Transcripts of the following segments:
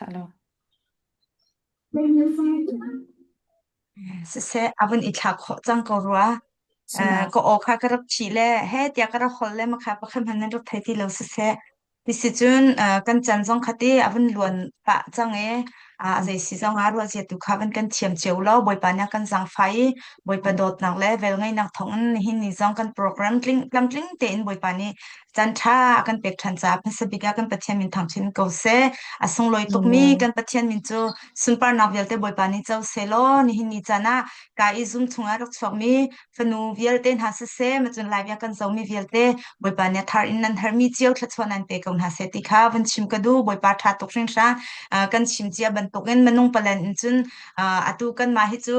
Thlah lo. Siseh, a vun i thlah khawh cang ko rua. Sima. Ka aw kha ka rak ṭhih le he tiah ka rak holh le makha pakhat hmanh nan rak thei ti lo siseh. Tisicun kan chan zong kha ti a vun luan pah cang i a zei si zong ah ruahzia tu kha van kan thiam cio lo. Bawipa nih a kan zaangfah i Bawipa dawtnak le velngeihnak thawngin nihin ni zong kan program tling tlamtling tein Bawipa nih caan ṭha a kan pek ṭhan caah hmasa bik ah kan Pathian min thangṭhin ko seh. A sunglawi tukmi Amen. kan Pathian min cu sunparnak vialte Bawipa nih co seh law nihin ni caan ah ka i zum chungah rak chuakmi fanu vialte hna siseh, macun lai bia kan zomi vialte Bawipa nih a thar in nan herhmi cio thluachuah nan pe ko hna seh ti kha van chim ka duh. Bawipa ṭha tuk hringhran. Kan chim cia bantukin minung palen in cun atu kanmah hi cu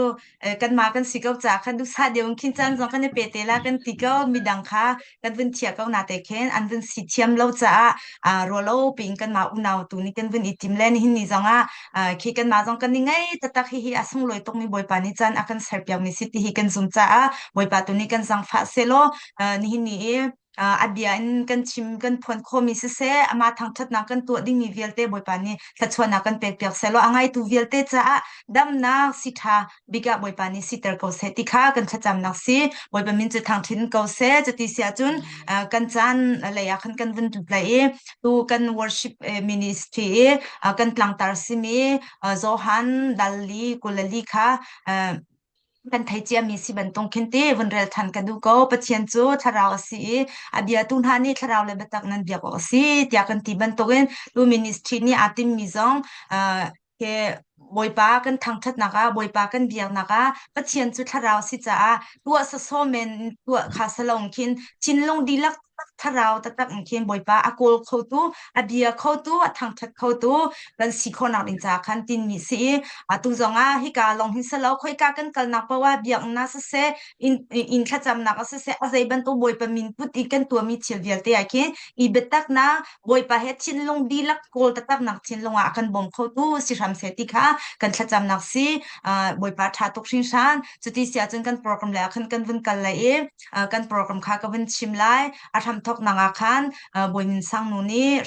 kanmah kan si ko caah khan duhsah deuh in khin caan zong kan i pe te la kan ti ko. Midang kha kan vun thiah ko na te khin an vun si thiam lo caah rualo piin kanmah unau tu nih kan vun i tim le nihin ni zong ah khi kanmah zong kan i ngei taktak hihi a sunglawi tukmi Bawipa nih caan a kan serpiakmi si ti hi kan zum caah Bawipa tu nih kan zaangfah sehlaw nihin ni i a bia in kan chim kan phuan khawhmi siseh amah thangṭhatnak kan tuah dingmi vialte Bawipa nih thluachuahnak kan pekpiak sehlaw a ngaitu vialte caah damnak si ṭha bik ah Bawipa nih siter ko seh ti kha kan thlacamnak si. Bawipa min cu thangṭhin ko seh. Cuti si ahcun kan caan lei ah khan kan vun lut lai i tu kan worship ministry i kan tlangtar simi Johan dal li 22 kha kan thei ciami si bantuk khin ti vun rel than ka duh ko. Pathian cu thlarau a si i a biatu hna nih thlarau le biatak nan biak awk a si tiah kan ti bantukin tu ministry nih aa timmi zong Ke Bawipa kan thangṭhatnak ah, Bawipa kan biaknak ah Pathian cu thlarau si caah tuah sawsawh men tuah kha si lo khin thinlung dihlak thlarau taktak in khin Bawipa a kawl khotu, a bia khotu, a thangṭhat khotu kan si khawhnak ding caah khan tinmi si i atu zong ah hika lawng hin si lo khoika kan kalnak paoh ah biaknak siseh inn inn thlacamnak ah siseh a zei bantuk Bawipa min put i kan tuahmi thil vialte ah khin i biataknak Bawipa he thinlung dihlak kawl taktaknak thinlung ah a kan bawm khotu si hram seh ti kha kan thlacamnak si. Bawipa ṭha tuk hringhran. Cuti si ahcun kan program le ah khan kan vun kal lai i kan program kha ka vun chim lai. A hramthawknak ah khan Bawi Min Sang nu nih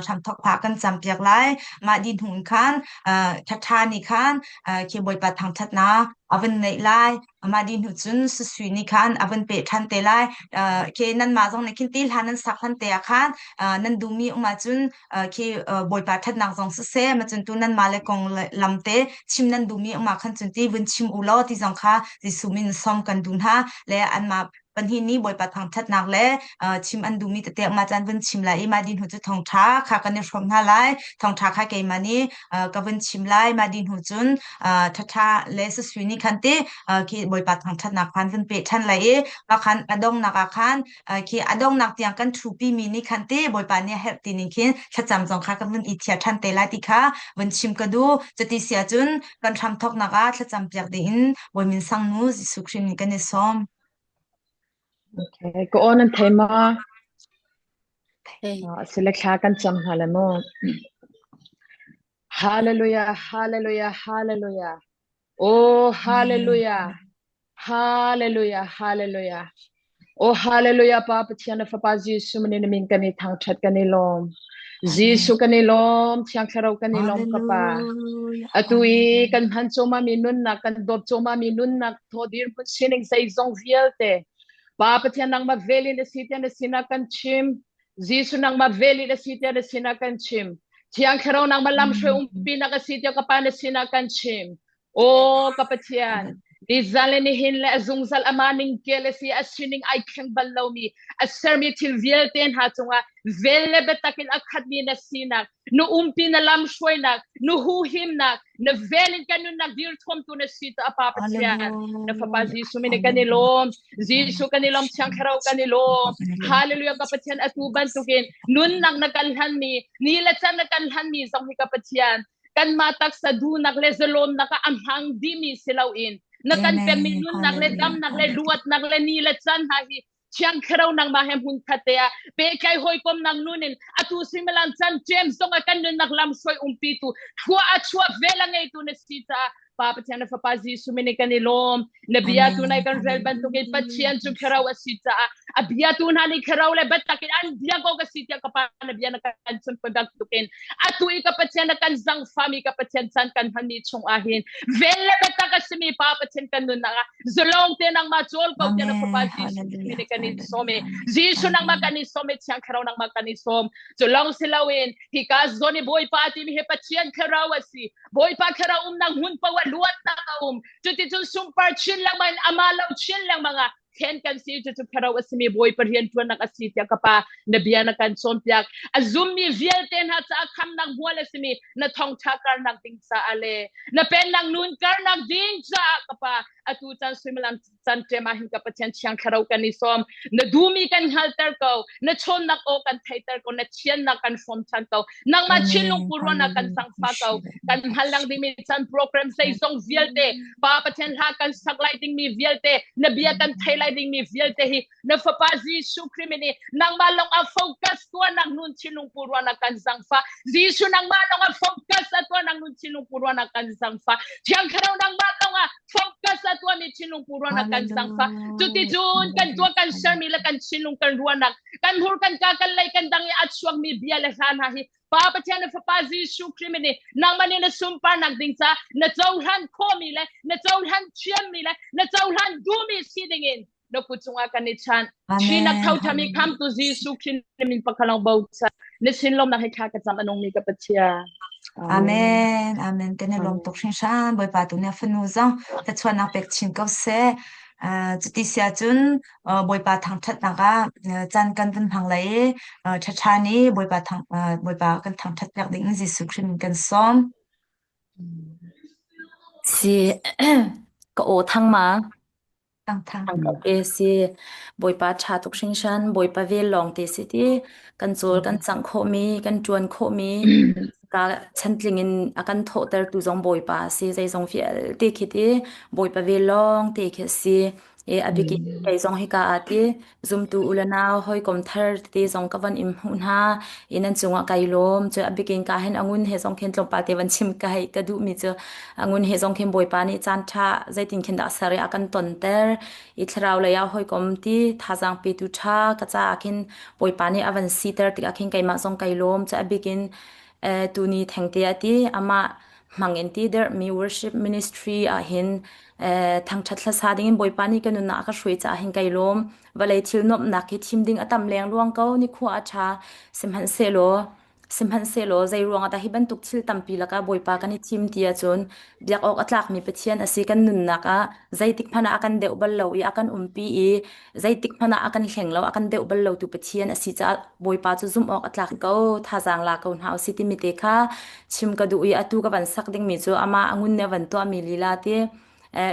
hramthawk pah kan campiak lai. Mah dih hnu in khan ṭhaṭha nih khan khi Bawipa thangṭhatnak a vun neih lai. Mah dih hnu cun Susui nih khan a vun peh ṭhan te lai. Khi nanmah zong nih khin ti hlan nan sak hlan te ah khan nan duhmi um ahcun khi Bawipa ṭhatnak zong siseh, macun tu nanmah le kong lam te chim nan duhmi um ah khan cun ti vun chim u law ti zong kha Jesuh min sawm kan duh hna le anmah pahnih nih Bawipa thangṭhatnak le chim an duhmi tete mah caan vun chim lai i mah dih hnu cu thawngṭha kha kan i hrawm hna lai. Thawngṭha kha keimah nih ka vun chim lai. Mah dih hnu cun ṭhaṭha le sasui nih khan ti khi Bawipa thangṭhatnak khan vun peh ṭhan lai i mah khan a donghnak ah khan khi a donghnak tiang kan ṭhupi mi nih khan ti Bawipa nih a herh ti ning khin thlacam zong kha kan vun i thiar ṭhan te lai ti kha vun chim ka duh. Cuti si ahcun kan hramthawknak ah thlacam piak ding in Bawi min sang nu Jesuh Khrih min kan i sawm. Okay, ka aw nan thei ma? Thei. Sile thla kan cam hna le mu. Hallelujah, hallelujah, hallelujah. Oh, hallelujah. Hallelujah, hallelujah. Oh, hallelujah, Pa Pathian na Fapa Jesuh min in min kan i thangṭhat kan i lawm. Jesuh kan i lawm, Thiang Thlarau kan i lawm ka Pa. Hallelujah. Atu i kan hman cuma mi nunnak, kan dawt cuma mi nunnak, thaw dirhmun sining zeizong vialte. Pa Pathian nangmah velin a si tiah na sinah kan chim. Jesuh nangmah velin a si tiah na sinah kan chim. Thiang Thlarau nangmah lamhruai umpinak a si tiah ka Pa na sinah kan chim. Aw ka Pathian, nizan le nihin le a zungzal ama ning kel a si, a sining ai thleng bal lomi, a sermi thil vialte hna cungah vel le biatak in a khatmi na sinak, na umpi na lam hruainak, na huhimnak, na vel in kan nunnak dirthuamtu na si ta Pa Pathian. Na Fapa Jesuh min kan i lawm. Jesuh kan i lawm, Thiang Thlarau kan i lawm. Hallelujah ka Pathian atu bantukin nunnak na kan hlanmi, ni le can na kan hlanmi zong hi ka Pathian kanmah taksa duhnak le zalawmnak ah a hmang dihmi si loin na kan pekmi nunnak le damnak le luatnak le ni le caan hna hi Thiang Thlarau nangmah he hmun khat te ah pehtlai hawikomnak nun in atu suimilam caan James zong ah kan nunnak lam hruai umpi tu thlua a chuah vel a ngeitu na si caah. Pa Pathian le Fapa Jesuh min in kan i lawm. Na bia tu nai kan rel bantukin Pathian cu kherau a si caah a bia tu hna nih kherau le biatak in an bia ko ka si tiah ka pa na bia na kan chim bantukin atu i ka Pathian na kan zangfami ka Pathian chan kan hmanmi chung ah hin vel le biatak a simi Pa Pathian kan nunnak ah zalong te nangmah cawl ko tiah na Fapa Jesuh min in kan i sawm i Jesuh nangmah kan i sawm i Thiang Thlarau nangmah kan i sawm. Cu lawng si loin hika zawn i Bawipa timi hi Pathian Thlarau a si. Bawipa Thlarau umnak hmun paoh ah luatnak a um. Cuticun sunpar chin lengmang in amah lo chin lengmang ah thlen kan si cucu Thlarau a simi Bawipa rianṭuannak a si tiah ka pa na bia na kan cawnpiak. A zummi vialte hna caah khamnak hmual a simi na thawngṭha karnak ding caah le na pennak nun karnak ding caah ka pa atu caan suimilam can ṭem ah hin ka Pathian Thiang Thlarau kan i sawm. Na duhmi kan hngalter ko. Na chawnnak aw kan theiter ko. Na thiannak kan hrawm ṭhan ko. Nangmah thinlung pu ruahnak kan sangfa ko. Kan hngal lang dingmi can program zeizong vialte, Pa Pathian hla kan sak lai dingmi vialte, na bia kan thei lai dingmi vialte hi na Fapa Jesuh Khrih min i nangmah lawng a focus tuahnak nun thinlung pu ruahnak kan zangfa. Jesuh nangmah lawng a focus a tuahnak nun thinlung pu ruahnak kan zangfa. Thiang Thlarau nangmah lawng a focus a tuahmi thinlung pu ruahnak kan zangfa cuticun kan tuah kan sermi le kan thinlung kan ruahnak kan hmur kan ka kan lei kan dang i a chuakmi bia le hla hna hi Pa Pathian le Fapa Jesuh Khrih min nih nangmah nih na sunparnak ding ca na cohlan khawhmi le na cohlan thiammi le na cohlan duhmi si dingin na kut cungah kan i chanh. Ṭhinak thoṭhami khamtu Jesuh Khrih min pakhalong bochan na sin lawmnak he thla ka cam a nungmi ka Pathian. Amen. Amen. Kan i lawm tuk hringhran. Bawipa tu nih a fanu zong thluachuahnak pek chin ko seh. Uh, cuti si ahcun uh, Bawipa thangṭhatnak ah uh, caan kan vun hmang lai i uh, ṭhaṭha nih Bawipa thang uh, Bawipa kan thangṭhat piak ding in Jesuh Khrih min kan sawm. Si ka aw thang ma Thang thang. Te si Bawipa ṭha tuk hringhran Bawipa vel lawng te si ti kan cawl kan cangh khawhmi kan ṭuan khawhmi ka chantling in a kan thawhtertu zong Bawipa a si zeizong vialte khi ti Bawipa vel lawng te khi a si i a bik in kei zong hika ah ti zumtu u le nau hawikom thar tete zong ka van in hmuh hna i nan cungah kai lawm cu a bikin ka hin angun he zong khin tlawmpal te van chim ka hei ka duhmi cu angun he zong khin Bawipa nih caan ṭha zeitin khin dah ser i a kan tonter i thlarau lei ah hawikom ti thazaang petu ṭha ka caah khin Bawipa nih a van siter tikah khin keimah zong kai lawm cu a bikin eh, tuni thengte ah ti amah hmang in ti derhmi worship ministry ah hin eh, thangṭhat hlasa dingin Bawipa nih ka nunnak a ka hruai caah hin kai lawm vawlei thil nuamhnak hi thim ding a tam leng luang ko nikhua a ṭha sihmanhsehlaw sihmanhsehlaw zei ruangah dah hi bantuk thil tampi lakah Bawipa kan i thim ti ahcun biak awk a tlakmi Pathian a si kan nunnak ah zeitik hmanh ah a kan deuh bal lo i a kan umpi i zeitik hmanh ah a kan hleng lo a kan deuh bal lo tu Pathian a si caah Bawipa cu zumh awk a tlak ko thazaang la ko hna usih timi te kha chim ka duh i atu ka van sak dingmi cu amah a ngun nih a van tuahmi lila ti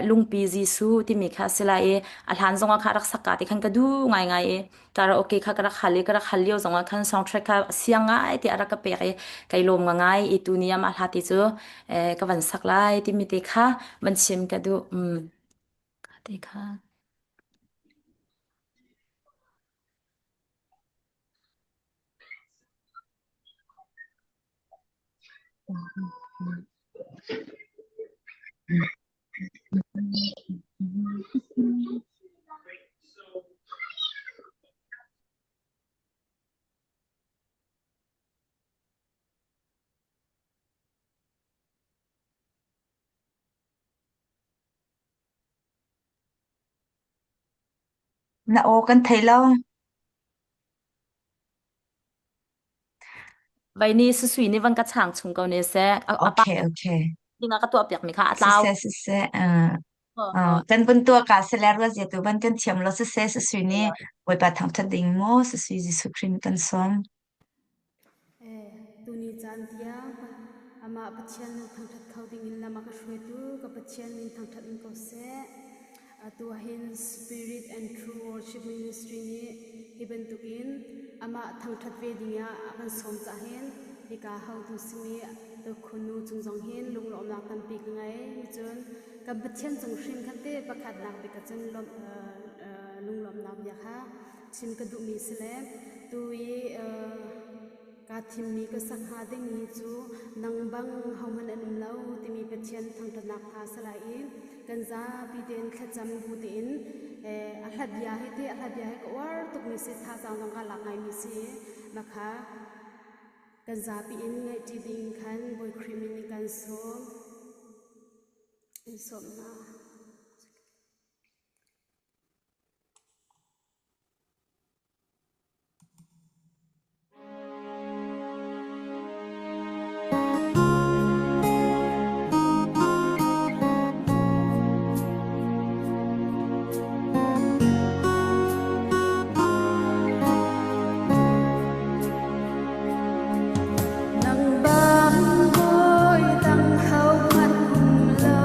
lungpi Jesuh timi kha a si lai i a hlan zongah kha rak sak ka ti khan ka duh ngaingai i karaoke kha ka rak hal i ka rak hal lio zongah khan soundtrack kha siang ngai ti a rak ka pek i kai lawm ngai i tuni ah mah hla ti cu ka van sak lai timi te kha van chim ka duh um te kha Na aw kan thei lo. Vai ni susui ni van ka chang chung ko ne seh. A a pa Okay, okay. ding ah ka tuah piak mi kha a tlau. Siseh, siseh. Uh, uh, kan vun tuah ka se le ruat zia tu ban kan thiam lo siseh susui ni Bawipa thangthat ding mu susui Jesuh Khrih kan sawm. Tuni caan tiang amah Pathian min thangṭhat kho dingin lam a ka hruaitu ka Pathian min thangṭhat in ko seh. Atu ahhin Spirit and True Worship Ministry nih hi bantukin amah thangṭhat ve dingah a kan sawm caah hin hika hotu simi tukhunu cung zong hin lunglawmhnak tampi ka ngei. Cun kan Pathian cung hrim khan te pakhatnak bik ahcun lunglawmhnak bia kha chim ka duhmi si le tu i. Kaa thimmi ka sak hnga dingmi cu nang bang hohmanh an um lo timi Pathian thangṭhatnak hla a si lai i kan zapi tein thlacam bu tein a hla bia hi te a hla bia hi ka uar tukmi si thazaang zong kaa lak ngaimi si mah kha kan zapi in ngaihṭi ding khan Bawi Khrih min in kan sawm in sawm hna. Nang bang hawi dang hohmanh um lo.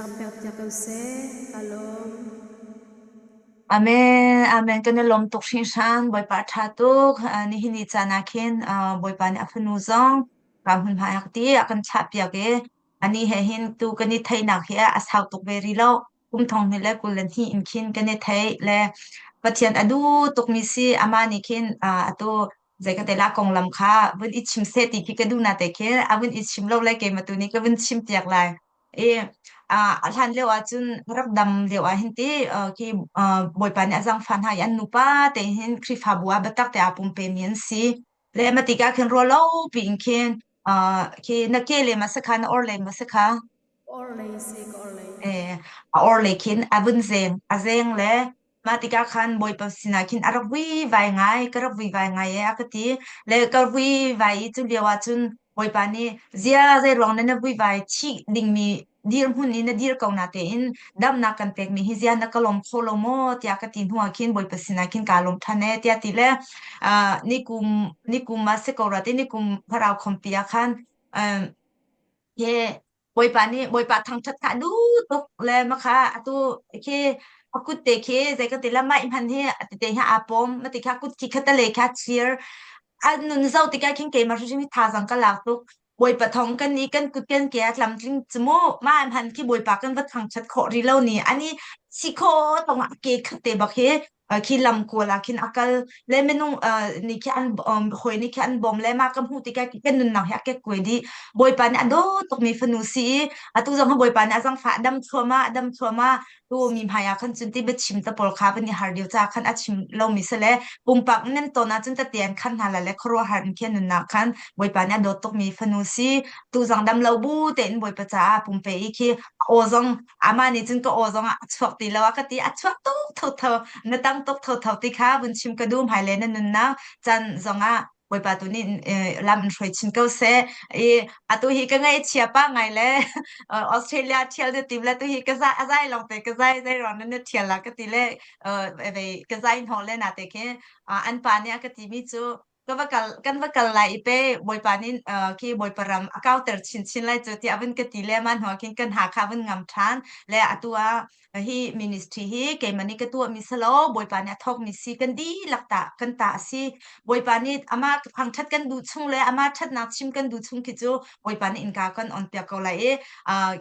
thluachuahnak kan pek piak ko seh. Ka lawm. Amen. Amen. Kan i lawm tuk hringhran. Bawipa ṭha tuk. Uh, nihin ni caan ah khin uh, Bawipa nih a fanu zong ka hmunhma ah ti a kan thlah piak i ani he hin tu kan i theihnak hi a sau tuk ve rih lo. Kum thong hnih le 22 in khin kan i theih le Pathian a duh tukmi si amah nih khin uh, atu zei ka te la konglam kha vun i chim seh ti khi ka duh na te khi a vun i chim lo le keimah tu nih ka vun chim piak lai. I a hlan lio ah cun rak dam lio ah hin ti khi Bawipa nih a zaangfah hna i an nupa te hin Khrihfabu ah biatak te aa pumpe mi an si. Le ma tikah khin ruah lo piin khin khi na ke le ma si kha na or le ma si kha Orlei si ka orlei. Eh, a or le khin a vun zeng a zeng le mah tikah khan Bawipa sinah khin a rak vuivai ngai ka rak vuivai ngai e a ka ti le ka vuivai i cu lio ah cun Bawipa nih zia zei ruang na na vuivai chih dingmi dirhmun i na dir ko na tein damnak kan pekmi hi zia na ka lawm kho lo maw tiah ka ti hnuah khin Bawipa sinah khin kaa lawm ṭhan e tiah ti le ah, nikum nikum ah si ko rua ti nikum thlarau khawmpi ah khan um, he Bawipa nih Bawipa thangṭhat kha a duh tuk le makha atu khi a kut te khi zei ka ti la maih hman hi a tete hi aa pawm ma ti kha kut khi khatale kha thir a nun zo tikah khin keimah hrimhrim hi thazang ka lak tuk Bawipa thong kan i kan kut kan ke a tlamtling cu mu ma hman khi Bawipa kan va thangṭhat khawh rih lo ni ani si kho tong ah ke khat te bak hi khi lam kual ah khin a kal le minung nih khi an hawi nih khi an bawm le mah ka hmuh tikah kan nunnak hi a kekkuai dih Bawipa nih a dawt tukmi fanu si i atu zong hi Bawipa nih a zangfah a dam thluahmah a dam thluahmah tu mi hmai ah khan cun ti biachim te pawl kha van i har deuh ca khan a chim lomi si le pumpak nan ton ahcun tete an khan hna la le khuaruahhar in khi nunnak khan Bawipa nih a dawt tukmi fanu si tu zong dam lo bu tein Bawipa caah pumpe i khi aw zong amah nih cun ka aw zong ah a chuak ti lo a ka ti a chuak tuk thotho na tang tuk thotho ti kha vun chim ka duh hmailei na nunnak caan zong ah Bawipa tu nih lam in hruai chin ko seh i atu hi ka ngaihchia pa ngai le Australia thial na tim le tu hi ka zai a zai long te ka zai zai rong na thial la ka ti le ka zai hnawh le na te khi an pa nih a ka ti mi cu ka va kal kan va kal lai i pe Bawipa nih khi Bawipa ram a kauter chinchin lai cu tiah vun ka ti le mah hnuah khin kan Hakha vun ngam ṭhan le atu ah hi ministry hi keimah nih ka tuahmi si lo Bawipa nih a thawkmi si kan dihlak ta kan ta a si Bawipa nih amah thangṭhat kan duh chung le amah ṭhatnak chim kan duh chung khi cu Bawipa nih innka kan on piak ko lai i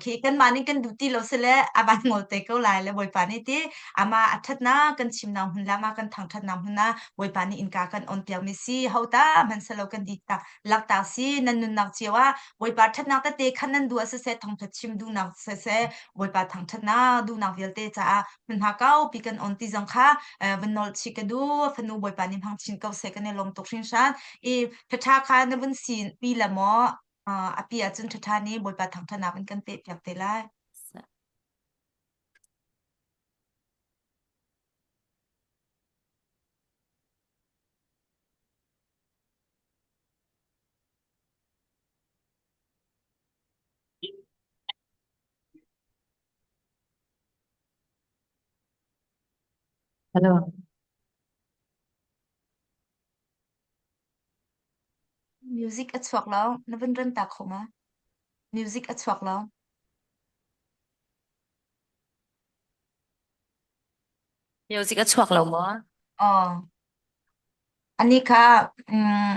khi kanmah nih kan duh ti lo si le a van ngol te ko lai le Bawipa nih ti amah a ṭhatnak kan chimnak hmun le amah kan thangṭhatnak hmun ah Bawipa nih innka kan on piakmi si ho ta hmanhselaw kan dih tak lakta si nan nunnak cio ah Bawipa ṭhatnak tete khan nan duh ah siseh thawngṭha chim duhnak siseh Bawipa thangṭhatnak duhnak vialte caah hmunhma kaupi kan on ti zong kha van nawl chih ka duh fanu Bawipa nih hmang chin ko seh kan i lawm tuk hringhran i ṭhaṭha kha na vun si pi la maw a pi ahcun ṭhaṭha nih Bawipa thangṭhatnak in kan peh piak te lai. Hello. Music a chuak lo. Na vun rem ta kho ma? Music a chuak lo. Music a chuak lo maw? Aw. Ani kha mm,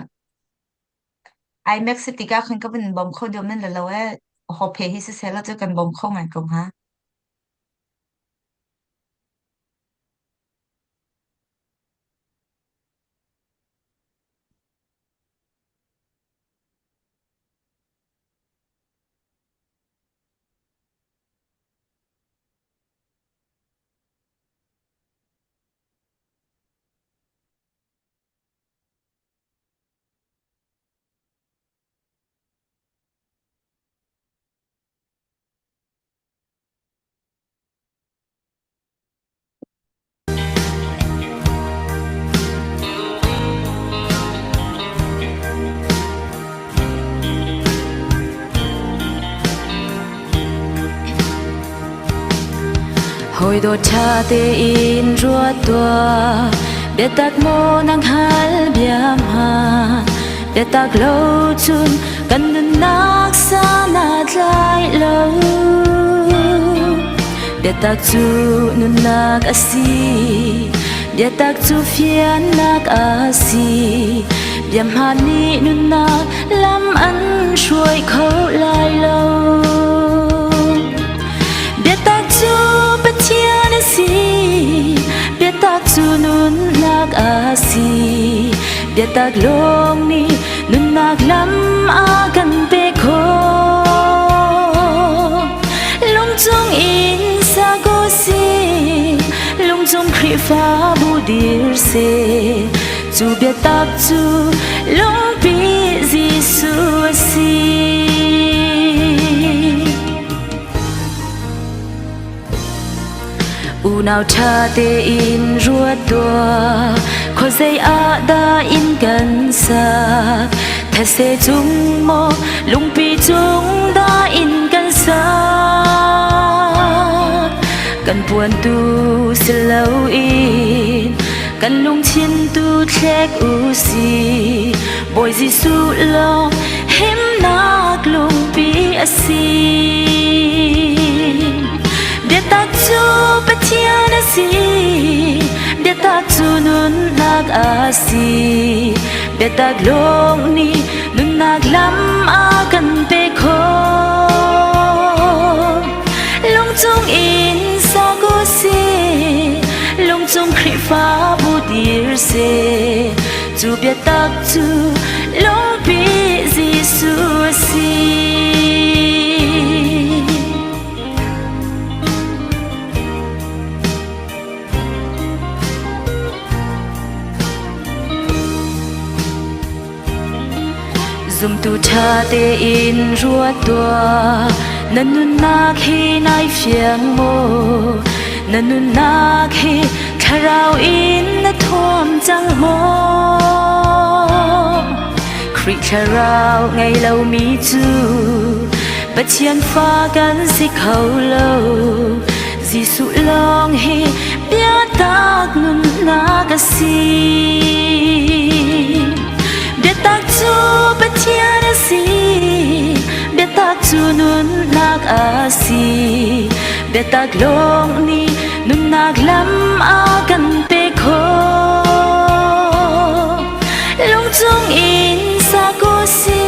IMAX tikah khan ka vun bawm kho deuh men la lo e. Ho phe hi siseh lo cu kan bawm kho ngai ko hnga. Hawi dawt ṭha tein ruat tuah biatak maw nang hal bia hmaan biatak lo cun kan nunnak san a tlai lo. Biatak cu nunnak a si. Biatak cu fiannak a si. Bia hmaan nih nunnak lam an hruai kho lai lo. Biatak cu Pathian a si. Biatak cu nunnak a si. Biatak lawng nih nunnak lam a kan pe khawh. Lungchung in sa ko si, lungchung Khrihfabu dir seh. Cu biatak cu lungpi Jesuh a si. Unau ṭha tein ruat tuah, khuazei ah dah inn kan sak? Thetse cung maw, lungpi cung dah inn kan sak? Kan puan tu si loin kan lungthin tu thlek u si. Bawi Jesuh lawng himnak lungpi a si. Biatak cu Pathian a si, biatak cu nunnak a si. Biatak lawng nih nunnak lam a kan pe khawh. Lungchung in sak u si, lungchung Khrihfabu dir seh. Cu biatak cu lungpi Jesuh a si. Zumtu ṭha tein ruat tuah, na nunnak hi nai fiang maw? Na nunnak hi thlarau in na thuam cang maw? Khrih thlarau ngei lomi cu Pathian fa kan si kho lo. Jesuh lawng hi biatak nunnak a si. Biatak cu Pathian a si, biatak cu nunnak a si. Biatak lawng nih nunnak lam a kan pe khawh. Lungchung in sak u si,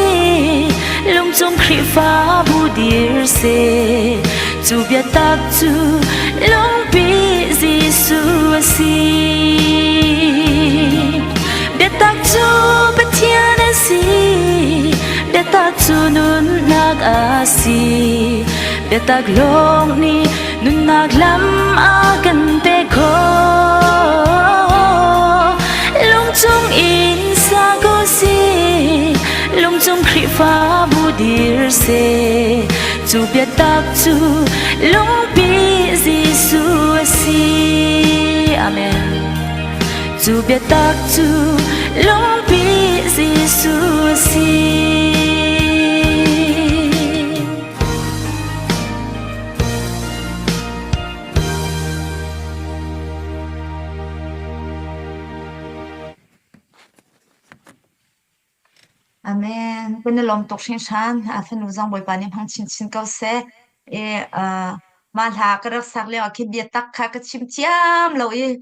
lungchung Khrihfabu dir seh. Cu biatak cu lungpi Jesuh a si. Biatak cu Pathian a si, biatak cu nunnak a si. Biatak lawng nih nunnak lam a kan pe khawh. Lungchung in sak u si, lungchung Khrihfabu dir seh. Cu biatak cu lungpi Jesuh a si. Amen. Cu biatak cu lungpi Jesuh a si. Amen. Kan i lawm tuk hringhran. A fanu zong Bawipa nih hmang chinchin ko seh. I uh, mah hla ka rak sak lio ah khin biatak kha ka chim thiam lo i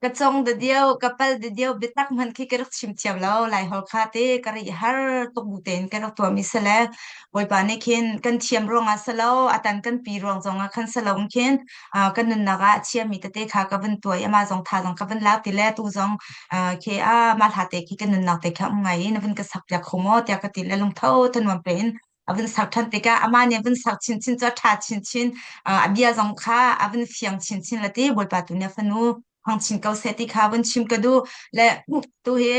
ka cong da dio, ka pal da dio, biatak hmanh khi ka rak chim thiam lo. Lai holh kha te ka ri har tuk bu tein ka rak tuahmi si le Bawipa nih khin kan thiam ruangah si lo, a tan kan pi ruang zongah khan si lo in khin uh, kan nunnak ah a chiami tete kha ka vun tuai ama zong tha zong ka vun lak ti le tu zong uh, khi a mah hla te khi kan nunnak te kha um ngai in a vun ka sak piak kho maw tiah ka ti le lungtho thanuam pe in a vun sak than tikah ama nih a vun sak chinchin cu a tha chinchin uh, a bia zong kha a vun fiang chinchin la ti bawipa tu nih a fanu hmang chin ko seh ti kha vun chim ka duh le tu hi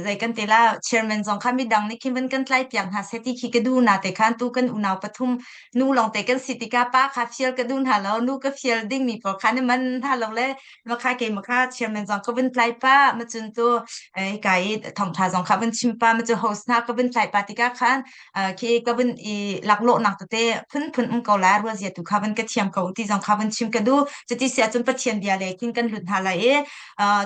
zei kan ti la chairman zong kha midang nih khin van kan tlai piak hna seh ti khi ka duh na te khan tu kan unau pathum nu lawng te kan si tikah pa kha fial ka duh hna lo nu ka fial ding mi pawl kha ni man hna lo le ma kha ke ma kha chairman zong ka vun tlai pa ma cun tu ka i thongtha zong kha vun chim pa ma cu host hna ka vun tlai pa tikah khan khi ka vun i laklawh nak tete phun phun um ko lai ruazia tu kha vun ka thiam ko ti zong kha vun chim ka duh cuti si ahcun Pathian bia le khin kan lut hna lai i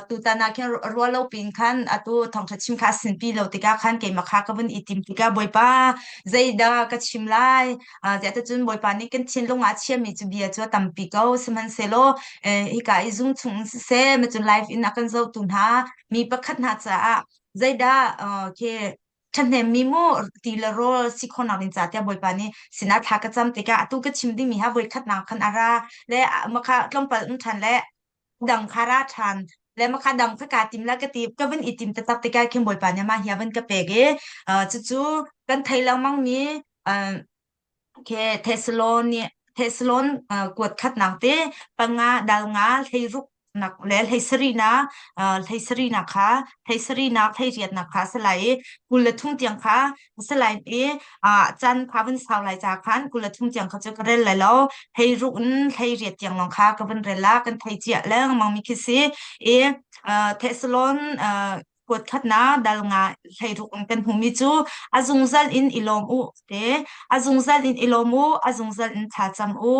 tutan ah khin rualo pin khan. atu thawngṭha chim kha a sinpi lo tikah khan keimah kha ka vun i tim tikah Bawipa zeidah ka chim lai? Ziah cun Bawipa nih kan thinlung ah a chiami cu bia cu a tampi ko. Sihmanhsehlaw hika i zung chung in siseh, macun live in a kan zohtu hna mi pakhat hna caah zeidah khi ṭhahnemmi mu ti le rawl si khawhnak ding ca tiah Bawipa nih sinah thla ka cam tikah atu ka chim dingmi ha voikhatnak khan a ra le makha tlawmpal um ṭhan le dang kha ra ṭhan le makha dang kha kaa tim la ka ti ka vun i tim taktak tikah khin Bawipa nih mah hi a vun ka pek i cucu kan thei lengmang mi Thessalon kuat khatnak te panga dal nga hleiruk nak le hleisarih nak kha hleisarih nak hleiriat nak kha a si lai i 23 tiang kha a si lai i caan kha vun sau lai ca khan 23 tiang kha cu ka rel lai lo hleiruk in hleiriat tiang lawng kha ka vun rel la kan thei cia lengmang mi khi si i Thessalon kuat khatnak dal nga 16 in kan hmuhmi cu a zungzal in i lawm u te a zungzal in i lawm u a zungzal in thla cam u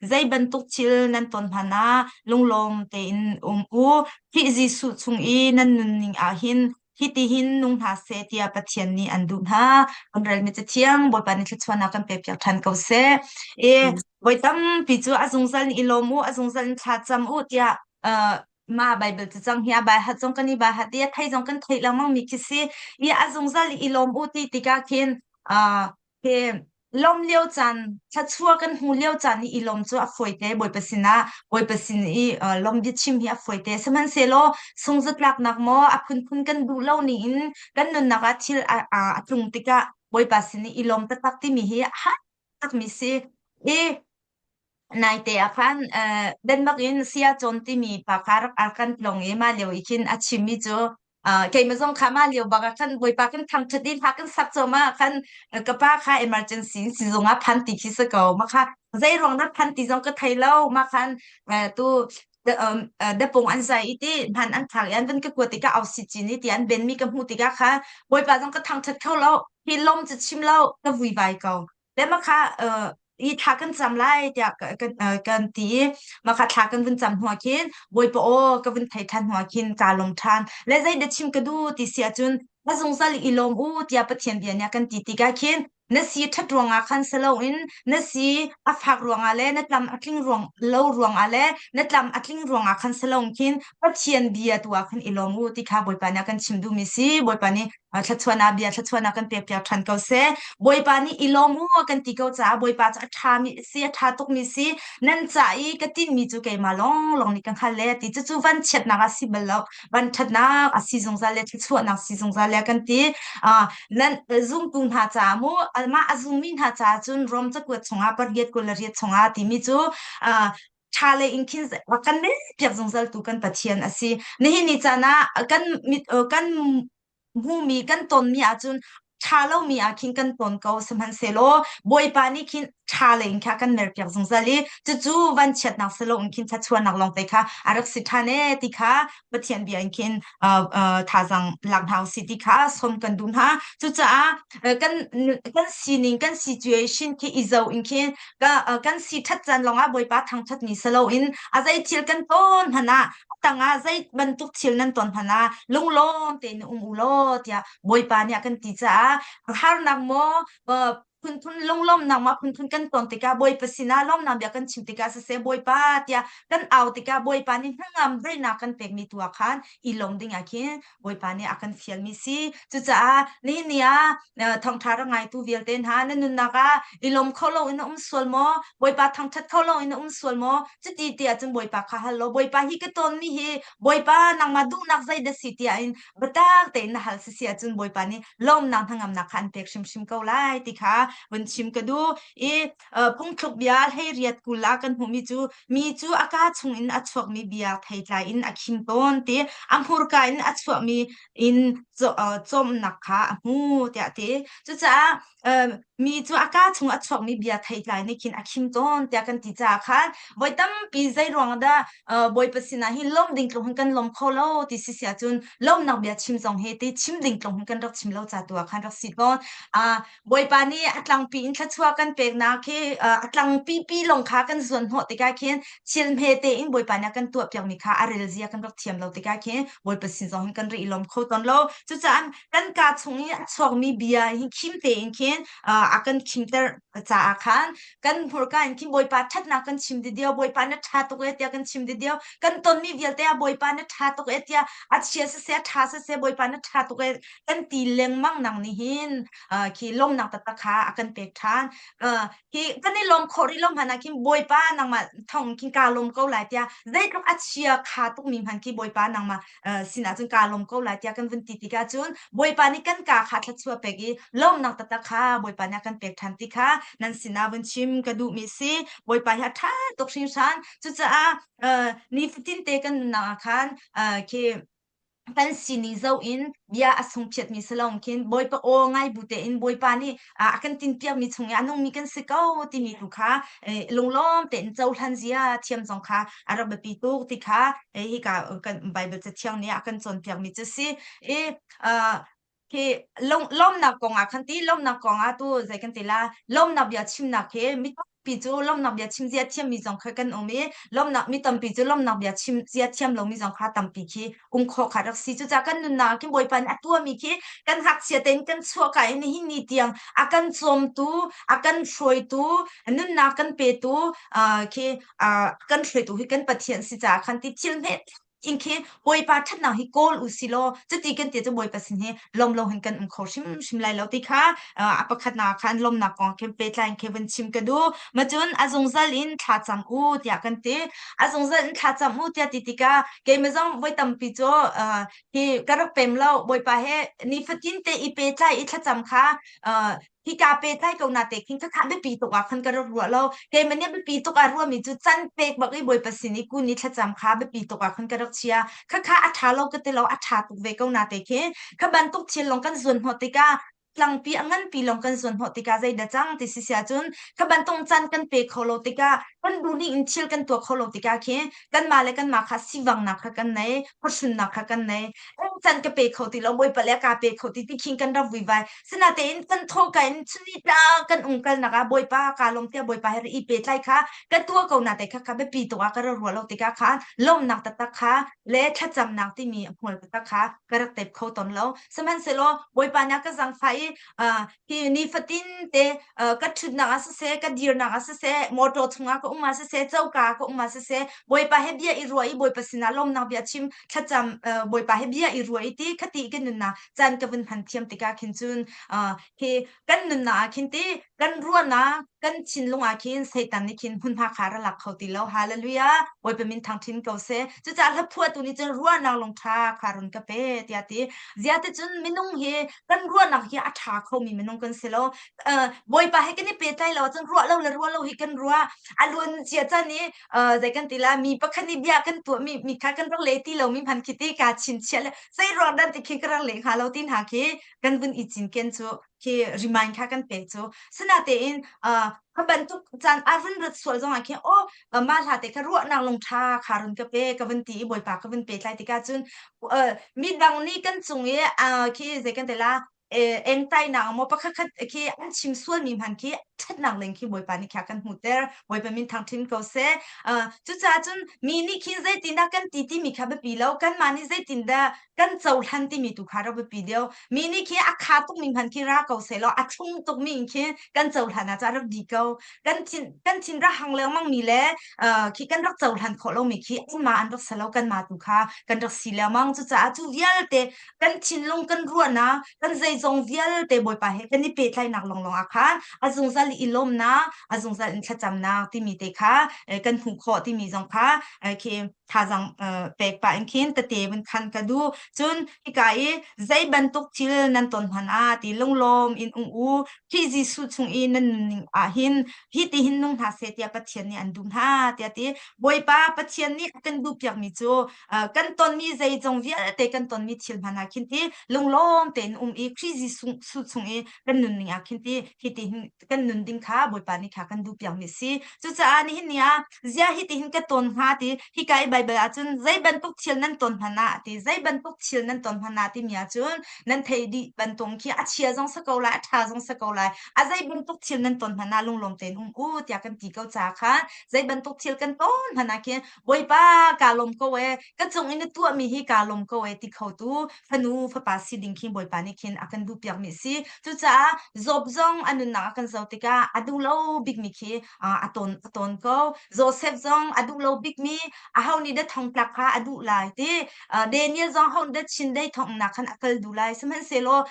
zei bantuk thil nan ton hmanh ah lunglawm tein um u Khrih Jesuh chung i nan nunning ah hin hitihin nung hna seh tiah Pathian nih an duh hna. Kan relmi cathiang Bawipa nih thluachuahnak kan pekpiak ṭhan ko seh. I voi tampi cu a zungzal in i lawm u, a zungzal in thla cam u tiah ma Bible cacang hi a bai hat zong kan i bai hat i a thei zong kan theih lengmang mi khi si i a zungzal i lawm u ti tikah khin he lawm lio caan thluachuah kan hmu lio caan i i lawm cu a fawi te Bawipa sinah Bawipa sin i lawm biachim hi a fawi te sihmanhsehlaw sungzatlaknak maw a phunphun kan duh lo ning in kan nunnak ah thil a tlung tikah Bawipa sin i i lawm taktak timi hi a har takmi si i Naite ah khan Denmark in saya cawn timi pa kha rak a kan tlawng i mah lio i khin a chimmi cu keimah zong kha mah lio bak ah khan Bawipa kan thangṭhat i hla kan sak cuahmah ah khan ka pa kha emergency in sizung ah phan ti khi si ko. Mah kha zei ruang dah phan ti zong ka thei lo. Mah khan tu dapung an zai i ti hman an thlak i an van ka kuat tikah oxygen i ti an benmi ka hmuh tikah kha Bawipa zong ka thangṭhat kho lo. Hi lawm cu chim lo ka vuivai ko. Le mah kha i thla kan cam lai tiah kan ti i mah kha thla kan vun cam hnuah khin Bawipa aw ka vun thei ṭhan hnuah khin kaa lawm ṭhan. Le zeidah chim ka duh ti si ahcun a zungzal i lawm u tiah Pathian bia nih a kan ti tikah khin na si ṭhat ruangah khan si loin na si a fak ruangah le na tlam a tling ruang lo ruangah le na tlam a tling ruangah khan si loin khin Pathian bia tu ah khan i lawm u ti kha Bawipa nih a kan chim duhmi si. Bawipa nih thluachuahnak bia thluachuahnak kan pekpiak ṭhan ko seh. Bawipa nih i lawm u kan ti ko caah Bawipa cu a ṭhami a si, a ṭha tukmi si. Nan ca i ka tinhmi cu keimah lawnglawng nih ka hngalh le ti cucu vanchiatnak a si bal lo, vanṭhatnak a si zungzal le thluachuahnak si zungzal le kan ti. Nan zumtu hna caah mu, mah a zummi hna caah cun Rom cakuat chungah pariat 28 chungah timi cu ṭha lei in khin kan piak zungzal tu kan Pathian a si. Nihin ni caan ah kan mit kan hmumi kan tonmi ahcun ṭha lomi ah khin kan ton ko sihmanhsehlaw Bawipa nih khin ṭha lei in kha kan merpiak zungzal i cucu vanchiatnak si loin khin thluachuahnak lawngte kha a rak si ṭhan ee ti kha Pathian bia in khin thazaang lak hna usih ti kha sawm kan duh hna. Cucaah kan kan sining kan situation khi i zoh in khin kan si ṭhat caan lawngah Bawipa thangṭhatmi si loin a zei thil kan ton hmanh ah a tangah zei bantuk thil nan ton hmanh ah lunglawm tein um u law tiah Bawipa nih a kan ti caah harnak maw phunphun lunglawmnak ma phunphun kan ton tikah Bawipa sinah lawmnak bia kan chim tikah siseh Bawipa tiah kan au tikah Bawipa nih hnangam daihnak kan pekmi tu ah khan i lawm ding ah khin Bawipa nih a kan fialmi si. Cucaah nihin ni ah thawngṭha rak ngaitu vialte hna na nunnak ah i lawm kho lo in na um sual maw? Bawipa thangṭhat kho lo in na um sual maw? Cuti tiah cun Bawipa kha hal law Bawipa hi ka tawnmi hi Bawipa nangmah duhnak zeidah si tiah in biatak tein na hal sisi ahcun Bawipa nih lawmnak hnangamnak kha an pek hrimhrim ko lai ti kha vun chim ka duh. I phungthluk bia 18 kul ah kan hmuhmi cu mi cu a kaa chungin a chuakmi bia theitlai in a khim tawn ti a hmurka in a chuahmi in cawmnak kha a hmu tiah ti. Cucaah. Mi cu a kaa chung a chuakmi bia theitlai nih khin a khim tawn tiah kan ti caah khan voi tampi zei ruang dah Bawipa sinah hin lawm ding tluk hin kan lawm kho lo ti si sia cun lawmnak bia chim zong hi ti chim ding tluk hin kan rak chim lo ca tu ah khan rak si tawn. Bawipa nih a tlangpi in thluachuah kan peknak khi a tlangpi pi lawng kha kan zuan hnawh tikah khin thil hme tein Bawipa nih a kan tuah piakmi kha a rel zia kan rak thiam lo tikah khin Bawipa sin zong hin kan ri i lawm kho tawn lo. Cucaah kan kaa chung i a chuakmi bia hi khim tein khin a kan khimter caah khan kan hmurka in khin Bawipa ṭhatnak kan chim didio Bawipa na ṭha tuk e tiah kan chim didio kan tonmi vialte ah Bawipa na ṭha tuk e tiah a chia siseh a ṭha siseh Bawipa na ṭha tuk e kan ti lengmang nang nih hin khi lawmnak taktak kha a kan pek ṭhan. Hi kan i lawm khawh rih lo hmanh ah khin Bawipa nangmah thawng khin kaa lawm ko lai tiah zeitluk a chia kha tukmi hmanh khi Bawipa nangmah sinah cun kaa lawm ko lai tiah kan vun ti tikah cun Bawipa nih kan kaa kha thluachuah pek i lawmnak taktak kha Bawipa nih a kan pek ṭhan ti kha nan sinah vun chim ka duhmi si. Bawipa hi a ṭha tuk hringhran. Cucaah nifatin te kan nunnak ah khan khi kan sining zoh in bia a sungphiatmi si lo khin Bawipa aw ngai bu tein Bawipa nih a kan tinpiakmi chung i a nungmi kan si ko timi tu kha lunglawm tein cohlan zia thiam zong kha a rak biapi tuk ti kha hika kan Bible cathiang nih a kan cawnpiakmi cu si. I khi lawmnak kong ah khan ti lawmnak kong ah tu zei kan ti la lawmnak bia chimnak khi mi tampi cu lawmnak bia chim zia thiammi zong kha kan um i lawmnak mi tampi cu lawmnak bia chim zia thiam lomi zong kha tampi khi um khawh kha rak si. Cucaah kan nunnak ah khin Bawipa nih a tuahmi khi kan ngakchia tein kan chuah ka in nihin ni tiang a kan cawmtu, a kan hruaitu, nunnak kan petu, khi kan hruaitu hi kan Pathian si caah khan ti thil hme in khi Bawipa ṭhatnak hi kawl u si law cuti kan ti cu Bawipa sin hi lawm lo hin kan um kho hrimhrim lai lo ti kha a pakhatnak khan lawmnak kong khin pehtlai in khi vun chim ka duh. Macun a zungzal in thla cam u tiah kan ti. A zungzal in thla cam u tiah ti tikah keimah zong voi tampi cu hi ka rak pem lo Bawipa he nifatin te i pehtlai i thlacam kha hika pehtlai ko na te khin khakha biapi tuk ah khan ka rak ruah lo. Keimah nih biapi tuk ah ruahmi cu can pek bak i Bawipa sin i kun i thlacam kha biapi tuk ah khan ka rak chia. Khakha a ṭha lo ka ti lo, a ṭha tuk ve ko na te khin. Kha bantuk thil lawng kan zuan hnawh tikah tlangpi a nganpi lawng kan zuan hnawh tikah zeidah cang ti si sia cun kha bantuk caan kan pe kho lo tikah kan duhning in thil kan tuah kho lo tikah khin kanmah le kanmah kha sivanghnak kha kan nei, khuahrinnak kha kan nei. Can ka pe kho ti lo, Bawipa le ka pe kho ti ti khin kan rak vuivai. Sinatein kan thawhka in chuni tla kan umkalnak ah Bawipa ka lawm tiah Bawipa he i pehtlai kha ka tuah ko na te kha kha biapi tuk ah ka rak ruah lo tikah khan lawmhnak taktak kha le thlacamnak timi a hmual taktak kha ka rak tep kho tawn lo. Sihmanhsehlaw Bawipa nih a ka zaangfah i hi nifatin te ka ṭhutnak ah siseh, ka dirnak ah siseh, motor chungah ka um ah siseh, coka ah ka um ah siseh, Bawipa he bia i ruah i Bawipa sinah lawmnak bia chim thlacam Bawipa he bia i ruah i ti khati ka nunnak caan ka vun hman thiam tikah khin cun hi kan nunnak ah khin ti kan ruahnak kan thinlung ah khin Satan nih khin hmunhma kha ra lak kho ti lo. Hallelujah. Bawipa min thangṭhin ko seh. Cucaah hla phuahtu nih cun ruahnak lungṭha kha run ka pe tiah ti. Ziah ti cun minung hi kan ruahnak hi a ṭha khomi minung kan si lo. Bawipa he kan i pehtlai lo ahcun ruah lo le ruah lo hi kan ruah. A luan cia caan i zei kan ti la mi pakhat nih bia kan tuah mi mi kha kan rak le ti lomi hman khi ti ka chinchiah le zei ruang dan ti khi ka rak leh hnga lo ti hna khi kan vun i cinken cu khi remind kha kan pek cu. Sinatein kha bantuk caan a vun rat sual zong ah khin oh mah hla te kha ruahnak lungṭha kha run ka pe ka vun ti i Bawipa ka vun pehtlai tikah cun midang nih kan cung i khi zei kan ti la engtainak maw pakhat khat khi an chim sualmi hman khi ṭhatnak leng khi Bawipa nih kha kan hmuhter Bawipa min thangṭhin ko seh. Cucaah cun mi nih khin zeitindah kan ti timi kha biapi lo kanmah nih zeitindah kan cohlan timi tu kha rak biapi deuh. Mi nih khi a kha tukmi hmanh khi ra ko sehlaw a thlum tukmi in khi kan cohlan ah cun a rak di ko. Kan thin kan thin rak hang lengmang mi le khi kan rak cohlan khawh lomi khi anmah an rak si lo kanmah tu kha kan rak si lengmang. Cucaah cu vialte kan thinlung kan ruahnak kan zeizong vialte Bawipa he kan i pehtlaihnak lawnglawng ah khan a zungzal i lawmnak a zungzal in thlacamnak timi te kha kan hmuh khawh timi zong kha khi. thazang pek pah in khin tete vun khan ka duh. Cun hika i zei bantuk thil nan ton hmanh ah ti lunglawm in um u. Khrih Jesuh chung i nan nunning ah hin hi ti hin nung hna seh tiah Pathian nih an duh hna tiah ti. Bawipa Pathian nih a kan duhpiakmi cu kan tonmi zeizong vialte kan tonmi thil hmanh ah khin ti lunglawm tein um i Khrih Jesuh chung i kan nunning ah khin ti hi ti hin kan nun ding kha Bawipa nih kha kan duhpiakmi a si. Cucaah nihin ni ah ziah hi ti hin ka tawn hnga ti hika i Baibal ahcun zei bantuk thil nan tawn hmanh ah ti zei bantuk thil nan tawn hmanh ah timi ahcun nan theih dih bantuk khi a chia zong si ko lai a ṭha zong si ko lai a zei bantuk thil nan tawn hmanh ah lunglawm tein um u tiah kan ti ko ca khan zei bantuk thil kan tawn hmanh ah khin Bawipa kaa lawm ko ee ka cung i na tuahmi hi kaa lawm ko ee ti kho tu fanu fapa si ding khi Bawipa nih khin a kan duhpiakmi a si. Cucaah Job zong a nunnak a kan zoh tikah a duh lo bikmi khi a tawn a tawn ko. Joseph zong a duh lo bikmi aho nih dah thongtlak kha a duh lai ti. Daniel zong ho nih dah chindeih thongnak khan a kal duh lai. Sihmanhsehlaw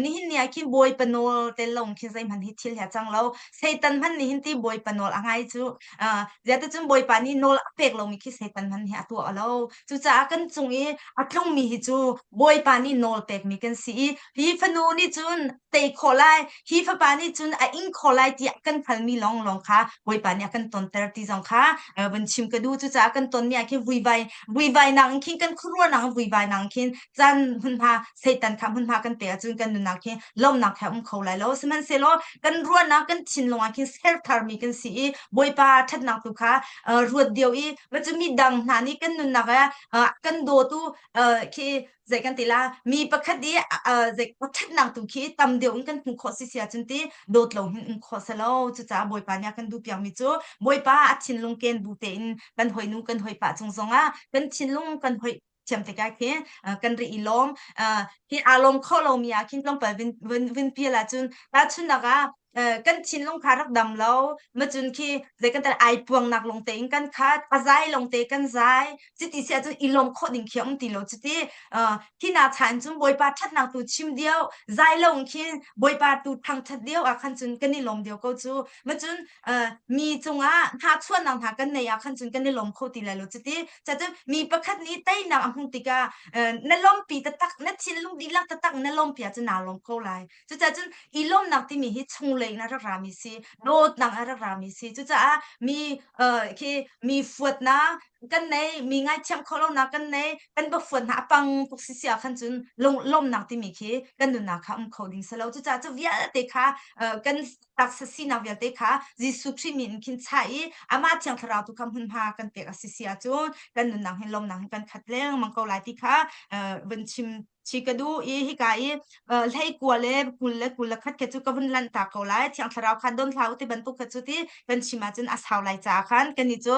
nihin ni ah khin Bawipa nawl tel lo khin zeihmanh hi thil hi a cang lo. Satan hmanh nih hin ti Bawipa nawl a ngai cu. Ziahticun Bawipa nih nawl a pek lomi khi Satan hmanh hi a tuah lo. Cucaah kan cung i a tlungmi hi cu Bawipa nih nawl pekmi kan si i hi fanu nih cun tei khawh lai, hi fapa nih cun a ing khawh lai tiah kan hngalmi lawnglawng kha Bawipa nih a kan tonter ti zong kha van chim ka duh. Cucaah kan tonmi ah khin vuivai vuivainak in khin kan khuaruahnak in vuivainak in khin caan hmunhma Satan kha hmunhma kan pek ahcun kan nunnak khi lawmnak he um kho lai lo. Sihmanhsehlaw kan ruahnak kan thinlung ah khin ser tharmi kan si i Bawipa ṭhatnak tu kha ruat deuh i va cu mi dang hna nih kan nunnak ah kan dawtu khi zei kan ti la mi pakhat i zei ṭhatnak tu khi tam deuh in kan hmuh khawh si si ahcun ti dawt lo hin um khawh selo. Cucaah Bawipa nih a kan duhpiak mi cu Bawipa a thinlung ken bu tein kan hawinu kan hawipa cung zongah kan thinlung kan hoih thiam tikah khin kan ri i lawm. Hi aa lawm kho lomi ah khin tlawmpal vin vin vin pial ahcun tahchunhnak ah kan thinlung kha rak dam lo macun khi zei kan tel ai puangnak lawng tein kan khat a zai lawng te kan zai cuti si ahcun i lawm khawh ding khi a um ti lo. Cuti khi na cha in cun Bawipa ṭhatnak tu chim dio zai lo in khin Bawipa tu thangṭhat dio ah khan cun kan i lawm dio ko cu. Macun mi cungah hnahchuahnak hna kan nei ah khan cun kan i lawm kho ti lai lo. Cuti cacun mi pakhat nih teinak a hmuh tikah na lawmpi taktak na thinlung dihlak taktak na lawmpi ahcun naa lawm ko lai. Cucaah cun i lawmnak timi hi chunglei in a rak rami si, dawtnak a rak rami si. Cucaah mi khi mi fuatnak kan nei, mi ngaithiam kho lonak kan nei, kan va fuat hna a pang tuk si si ah khan cun lawmnak timi khi kan nunnak kha um kho ding si lo. Cucaah cu vialte kha kan taksa sinak vialte kha Jesuh Khrih min in khin chah i amah Thiang Thlarau tu kha hmunhma kan pek a si si ahcun kan nunnak hin lawmnak hin kan khat lengmang ko lai ti kha van chim chi ka duh i hika i hlei kua le 20 le 21 kha cu ka vun lanh ta ko lai. Thiang Thlarau kha don hlah u ti bantuk kha cu ti kan chim ahcun a sau lai caah khan kan i cu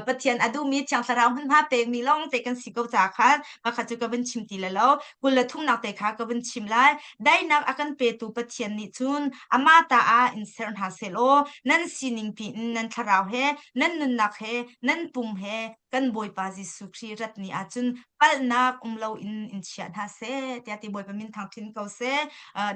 Pathian a duhmi Thiang Thlarau hmunhma pekmi lawng te kan si ko caah khan pakhat cu ka vun chim ti le lo. 23nak te kha ka vun chim lai. Daihnak a kan petu Pathian nih cun amah ta ah in ser hna sehlaw nan sining piin nan thlarau he nan nunnak he nan pum he kan Bawipa Jesuh Khrih rat ni ahcun palhnak um loin in chia hna seh tiah ti Bawipa min thangṭhin ko seh.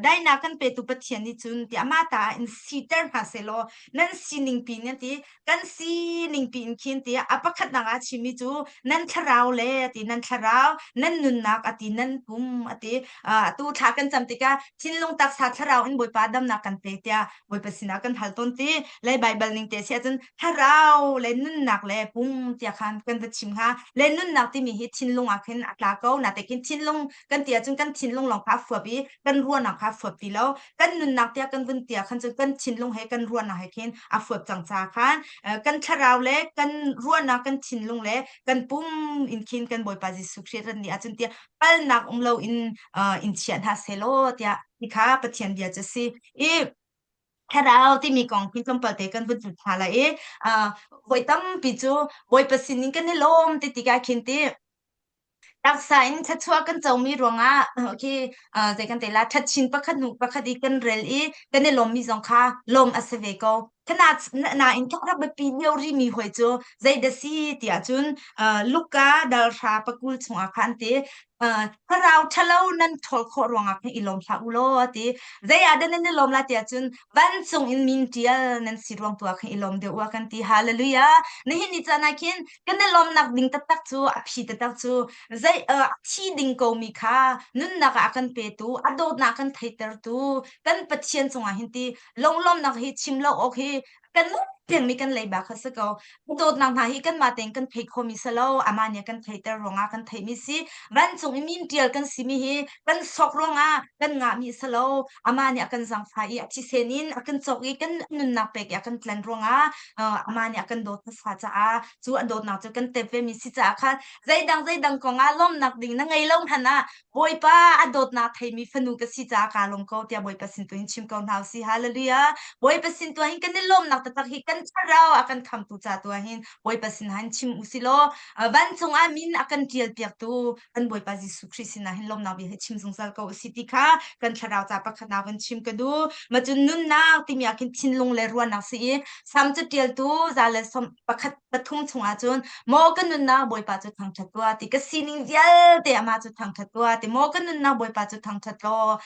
Daihnak kan petu Pathian nih cun tiah amah ta ah in siter hna sehlaw nan sining piin an ti kan sining piin khin tiah a pakhatnak ah chimmi cu nan thlarau le a ti nan thlarau nan nunnak a ti nan pum a ti. Atu thla kan cam tikah thinlung taksa thlarau in Bawipa damnak kan pe tiah Bawipa sinah kan hal tawn ti le Baibal ning te si ahcun thlarau le nunnak le pum tiah khan kan va chim hnga. Le nunnak timi hi thinlung ah khin a tla ko na te khin thinlung kan ti ahcun kan thinlung lawng kha a fuap i kan ruahnak kha a fuap ti lo. Kan nunnak tiah kan vun tiah khan cun kan thinlung he kan ruahnak he khin a fuap cang ca khan kan thlarau le kan ruahnak kan thinlung le kan pum in khin kan Bawipa Jesuh Khrih rat ni ahcun tiah palnak um lo in in chia hna selaw tiah hi kha Pathian bia cu a si. I thlarau timi kong hi tlawmpal te kan vun hna lai i voi tampi cu Bawipa sinin kan i lawm ti tikah khin ti taksa in thluachuah kan comi ruangah khi zei kan te la ṭhatchin pakhat hnu pakhat i kan rel i kan i lawmmi zong kha lawm a si ve ko. Nain ka rak biapi lio rimi hoi cu zei dah si tiah cun Luka dal hra pakul chungah khan ti. Thlarau ṭhalo nan ṭhawl khawh ruangah khin i lawm hlah u law a ti. Zei ah dah nan i lawm lai tiah cun vancung in min ṭial nan si ruang tu ah khin i lawm deuh u a kan ti. Hallelujah! Nihin ni caan ah khin kan i lawmnak ding taktak cu a phi taktak cu zei a thi ding komi kha nunnak ah a kan petu, a dawtnak a kan theitertu kan Pathian cungah hin ti lunglawmnak hi chim lo awk hi kan pengmi kan leiba kha si ko. Dawtnak hna hi kanmah tein kan thei khomi si lo, amah nih a kan theiter ruangah kan theihmi si. Vancung i min ṭial kan simi hi kan sok ruangah kan ngahmi si lo, amah nih a kan zaangfah i a thisen in a kan cawk i kan nunnak pek i a kan tlen ruangah amah nih a kan dawt hmasa caah cu a dawtnak cu kan tep vemi si caah khan zeidang zeidang kongah lawmnak ding na ngei lo hmanh ah Bawipa a dawtnak theimi fanu ka si caah kaa lawm ko tiah Bawipa sin tu hin chim ko hna usih. Hallelujah. Bawipa sin tu hin kan i lawmnak taktak hi kan thlarau a kan khamtu ca tu hin Bawipa sin hin chim usih law vancung ah min a kan tial piaktu kan Bawipa Jesuh Khrih sinah hin lawmnak bia hi chim zungzal ko usih ti kha kan thlarau ca pakhat ah van chim ka duh. Ma cun nunnak timi ah khin thinlung le ruahnak si i Sam catialtu za le som pakhat pathum chungah cun maw ka nunnak Bawipa cu thangṭhat tuah ti ka sining vialte amah cu thangṭhat tuah ti maw ka nunnak Bawipa cu thangṭhat law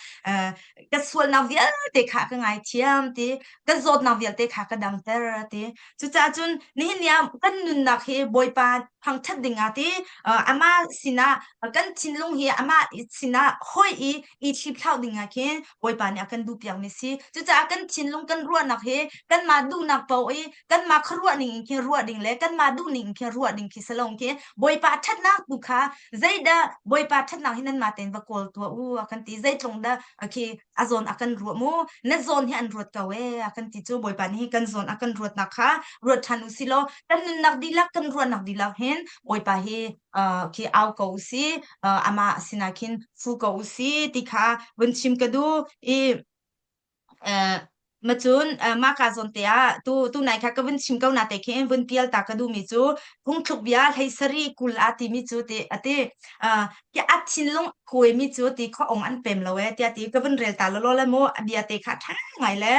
ka sualnak vialte kha ka ngaithiam ti ka zawtnak vialte kha ka damter ti cucaah cun nihin ni ah kan nunnak hi Bawipa thangṭhat dingah ti amah sinah kan thinlung hi amah sinah hoi i i hliphlau dingah khin Bawipa nih a kan duhpiakmi si cucaah kan thinlung kan ruahnak hi kanmah duhnak paoh i kanmah khuaruah ning in khin ruah ding le kanmah duh ning in khin ruah ding khi si lo khi Bawipa ṭhatnak tu kha zeidah Bawipa ṭhatnak hi nanmah tein va kawl tuah u a kan ti zeitlung dah khi a zawn a kan ruah mu na zawn hi an ruat ko e a kan ti cu Bawipa nih kan zawn a kan ruatnak kha ruat ṭhan u si law kan nunnak dihlak kan ruahnak dihlak hin Bawipa hi khi au ko u si amah sinah khin fu ko u si ti kha vun chim ka duh i Macun mah ka zawn te ah tu tu nai kha ka vun chim ko na te khin vun pial ta ka duhmi cu phungthluk bia hlei sari kul a timi cu ti a ti ki a thinlung kuaimi cu ti kho ong an pem lo e tiah ti ka vun rel ta lolo le mu a bia te kha ṭha ngai le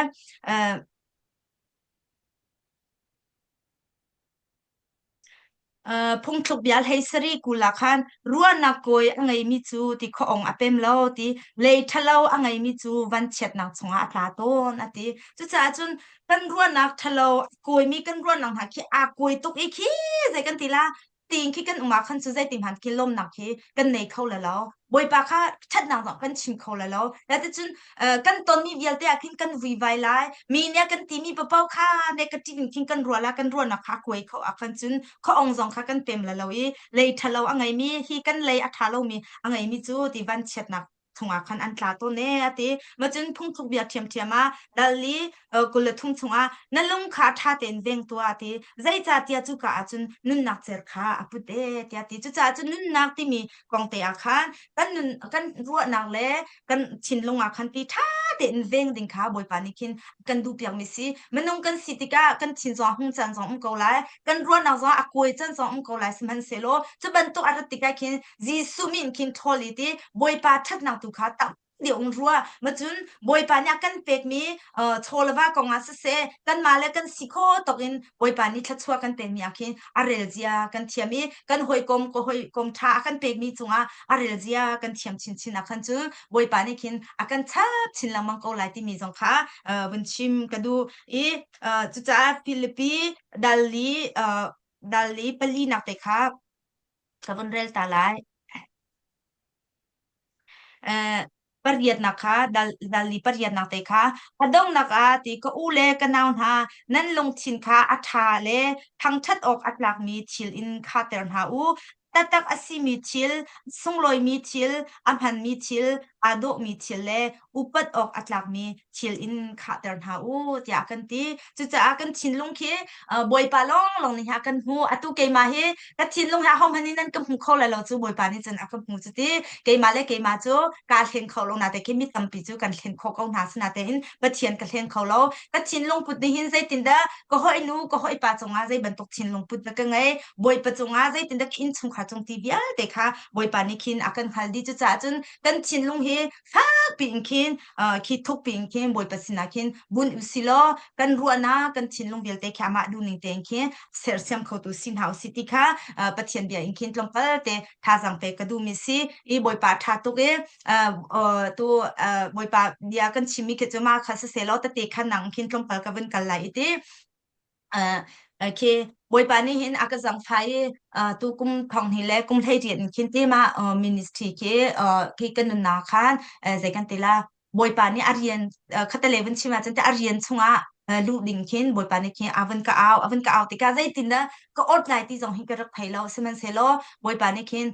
Phungthluk bia hlei sarih kul ah khan ruahnak kawi a ngeimi cu ti khuaawng a pem lo ti lei ṭhalo a ngeimi cu vanchiatnak chungah a tla tawn a ti. Cucaah cun kan ruahnak ṭhalo a kawimi kan ruahnak hna khi aa kawi tuk i khi zei kan ti la tiin khi kan um ah khan cu zeiti hmanh khi lawmnak khi kan nei kho la lo. Bawipa kha ṭhatnak zong kan chim kho la lo. Cuticun kan tonmi vialte ah khin kan vuivai lai. Mi nih a kan timi paoh kha negative in khin kan ruah la, kan ruahnak kha a kuai kho ah khan cun khuaong zong kha kan pem la lo i lei ṭhalo a ngeimi hi kan lei a ṭha lomi a ngeimi cu ti vanchiatnak chungah khan an tla tawn e a ti. Ma cun phungthluk bia ṭhiamṭhiam ah dal li 23 chungah na lung kha ṭha tein veng tuah a ti. Zeicahtiah cuka ah cun nunnak cer kha a put e tiah a ti. Cucaah cun nunnak timi kong te ah khan kan nun kan ruahnak le kan thinlung ah khan ti ṭha tein veng ding kha Bawipa nih khin kan duhpiak mi si. Minung kan si tikah kan thin zong hung caan zong um ko lai, kan ruahnak zong a kuai caan zong um ko lai sihmanhsehlaw cu bantuk a rat tikah khin Jesuh min khin ṭhawl i ti Bawipa ṭhatnak tu kha tam deuh in ruah. Macun Bawipa nih a kan pekmi chaw le va kong ah siseh, kanmah le kan si kho tawk in Bawipa nih thluachuah kan pekmi ah khin a rel zia kan thiam i kan hawikom ka hawikom ṭha a kan pekmi cungah a rel zia kan thiam chinchin ah khan cun Bawipa nih khin a kan chap chin lengmang ko lai timi zong kha vun chim ka duh i cucaah Filipi dal li dal li palinak te kha ka vun rel ta lai. Pariatnak kha dal li pariatnak te kha a donghnak ah ti ka u le ka nau hna nan lungthin kha a ṭha le thangṭhat awk a tlakmi thil in khahter hna u. Taktak a simi thil, sunglawimi thil, a hmanmi thil, aa dawhmi thil le upat awk a tlakmi thil in khahter hna u tiah a kan ti. Cucaah kan thinlung khi Bawipa lawnglawng nih a kan hmu. Atu keimah hi ka thinlung hi ahohmanh nih nan ka hmu kho lai lo cu Bawipa nih cun a ka hmu cu ti. Keimah le keimah cu kaa hleng kho lo natein khi mi tampi cu kan hlen khawh ko hna sinatein Pathian ka hleng kho lo. Ka thinlung put nih hin zeitindah ka hawinu ka hawipa cungah zei bantuk thinlung put dah ka ngei Bawipa cungah zeitindah ka innchungkhar cung ti vialte kha Bawipa nih khin a kan hngal dih. Cucaah cun kan thinlung hi. khi fakpi in khin khi thukpi in khin Bawipa sinah khin bun usilaw kan ruahnak kan thinlung vialte khi amah duhning tein khin sersiam khotu si hna usih ti kha Pathian bia in khin tlawmpal te thazaang pek ka duhmi si i Bawipa ṭha tuk i tu Bawipa bia kan chimmi khi cu mah kha siselaw tete khan nang khin tlawmpal ka vun kal lai i ti. Khi Bawipa nih hin a ka zangfah i tu kum thong hnih le kum 18 in khin ti ma ministry khi khi ka nunnak khan zei kan ti la Bawipa nih a rian khatale vun chim ahcun a rian chungah luh ding khin Bawipa nih khin a vun ka au a vun ka au tikah zeitin dah ka ot lai ti zong hi ka rak thei lo. Sihmanhsehlaw Bawipa nih khin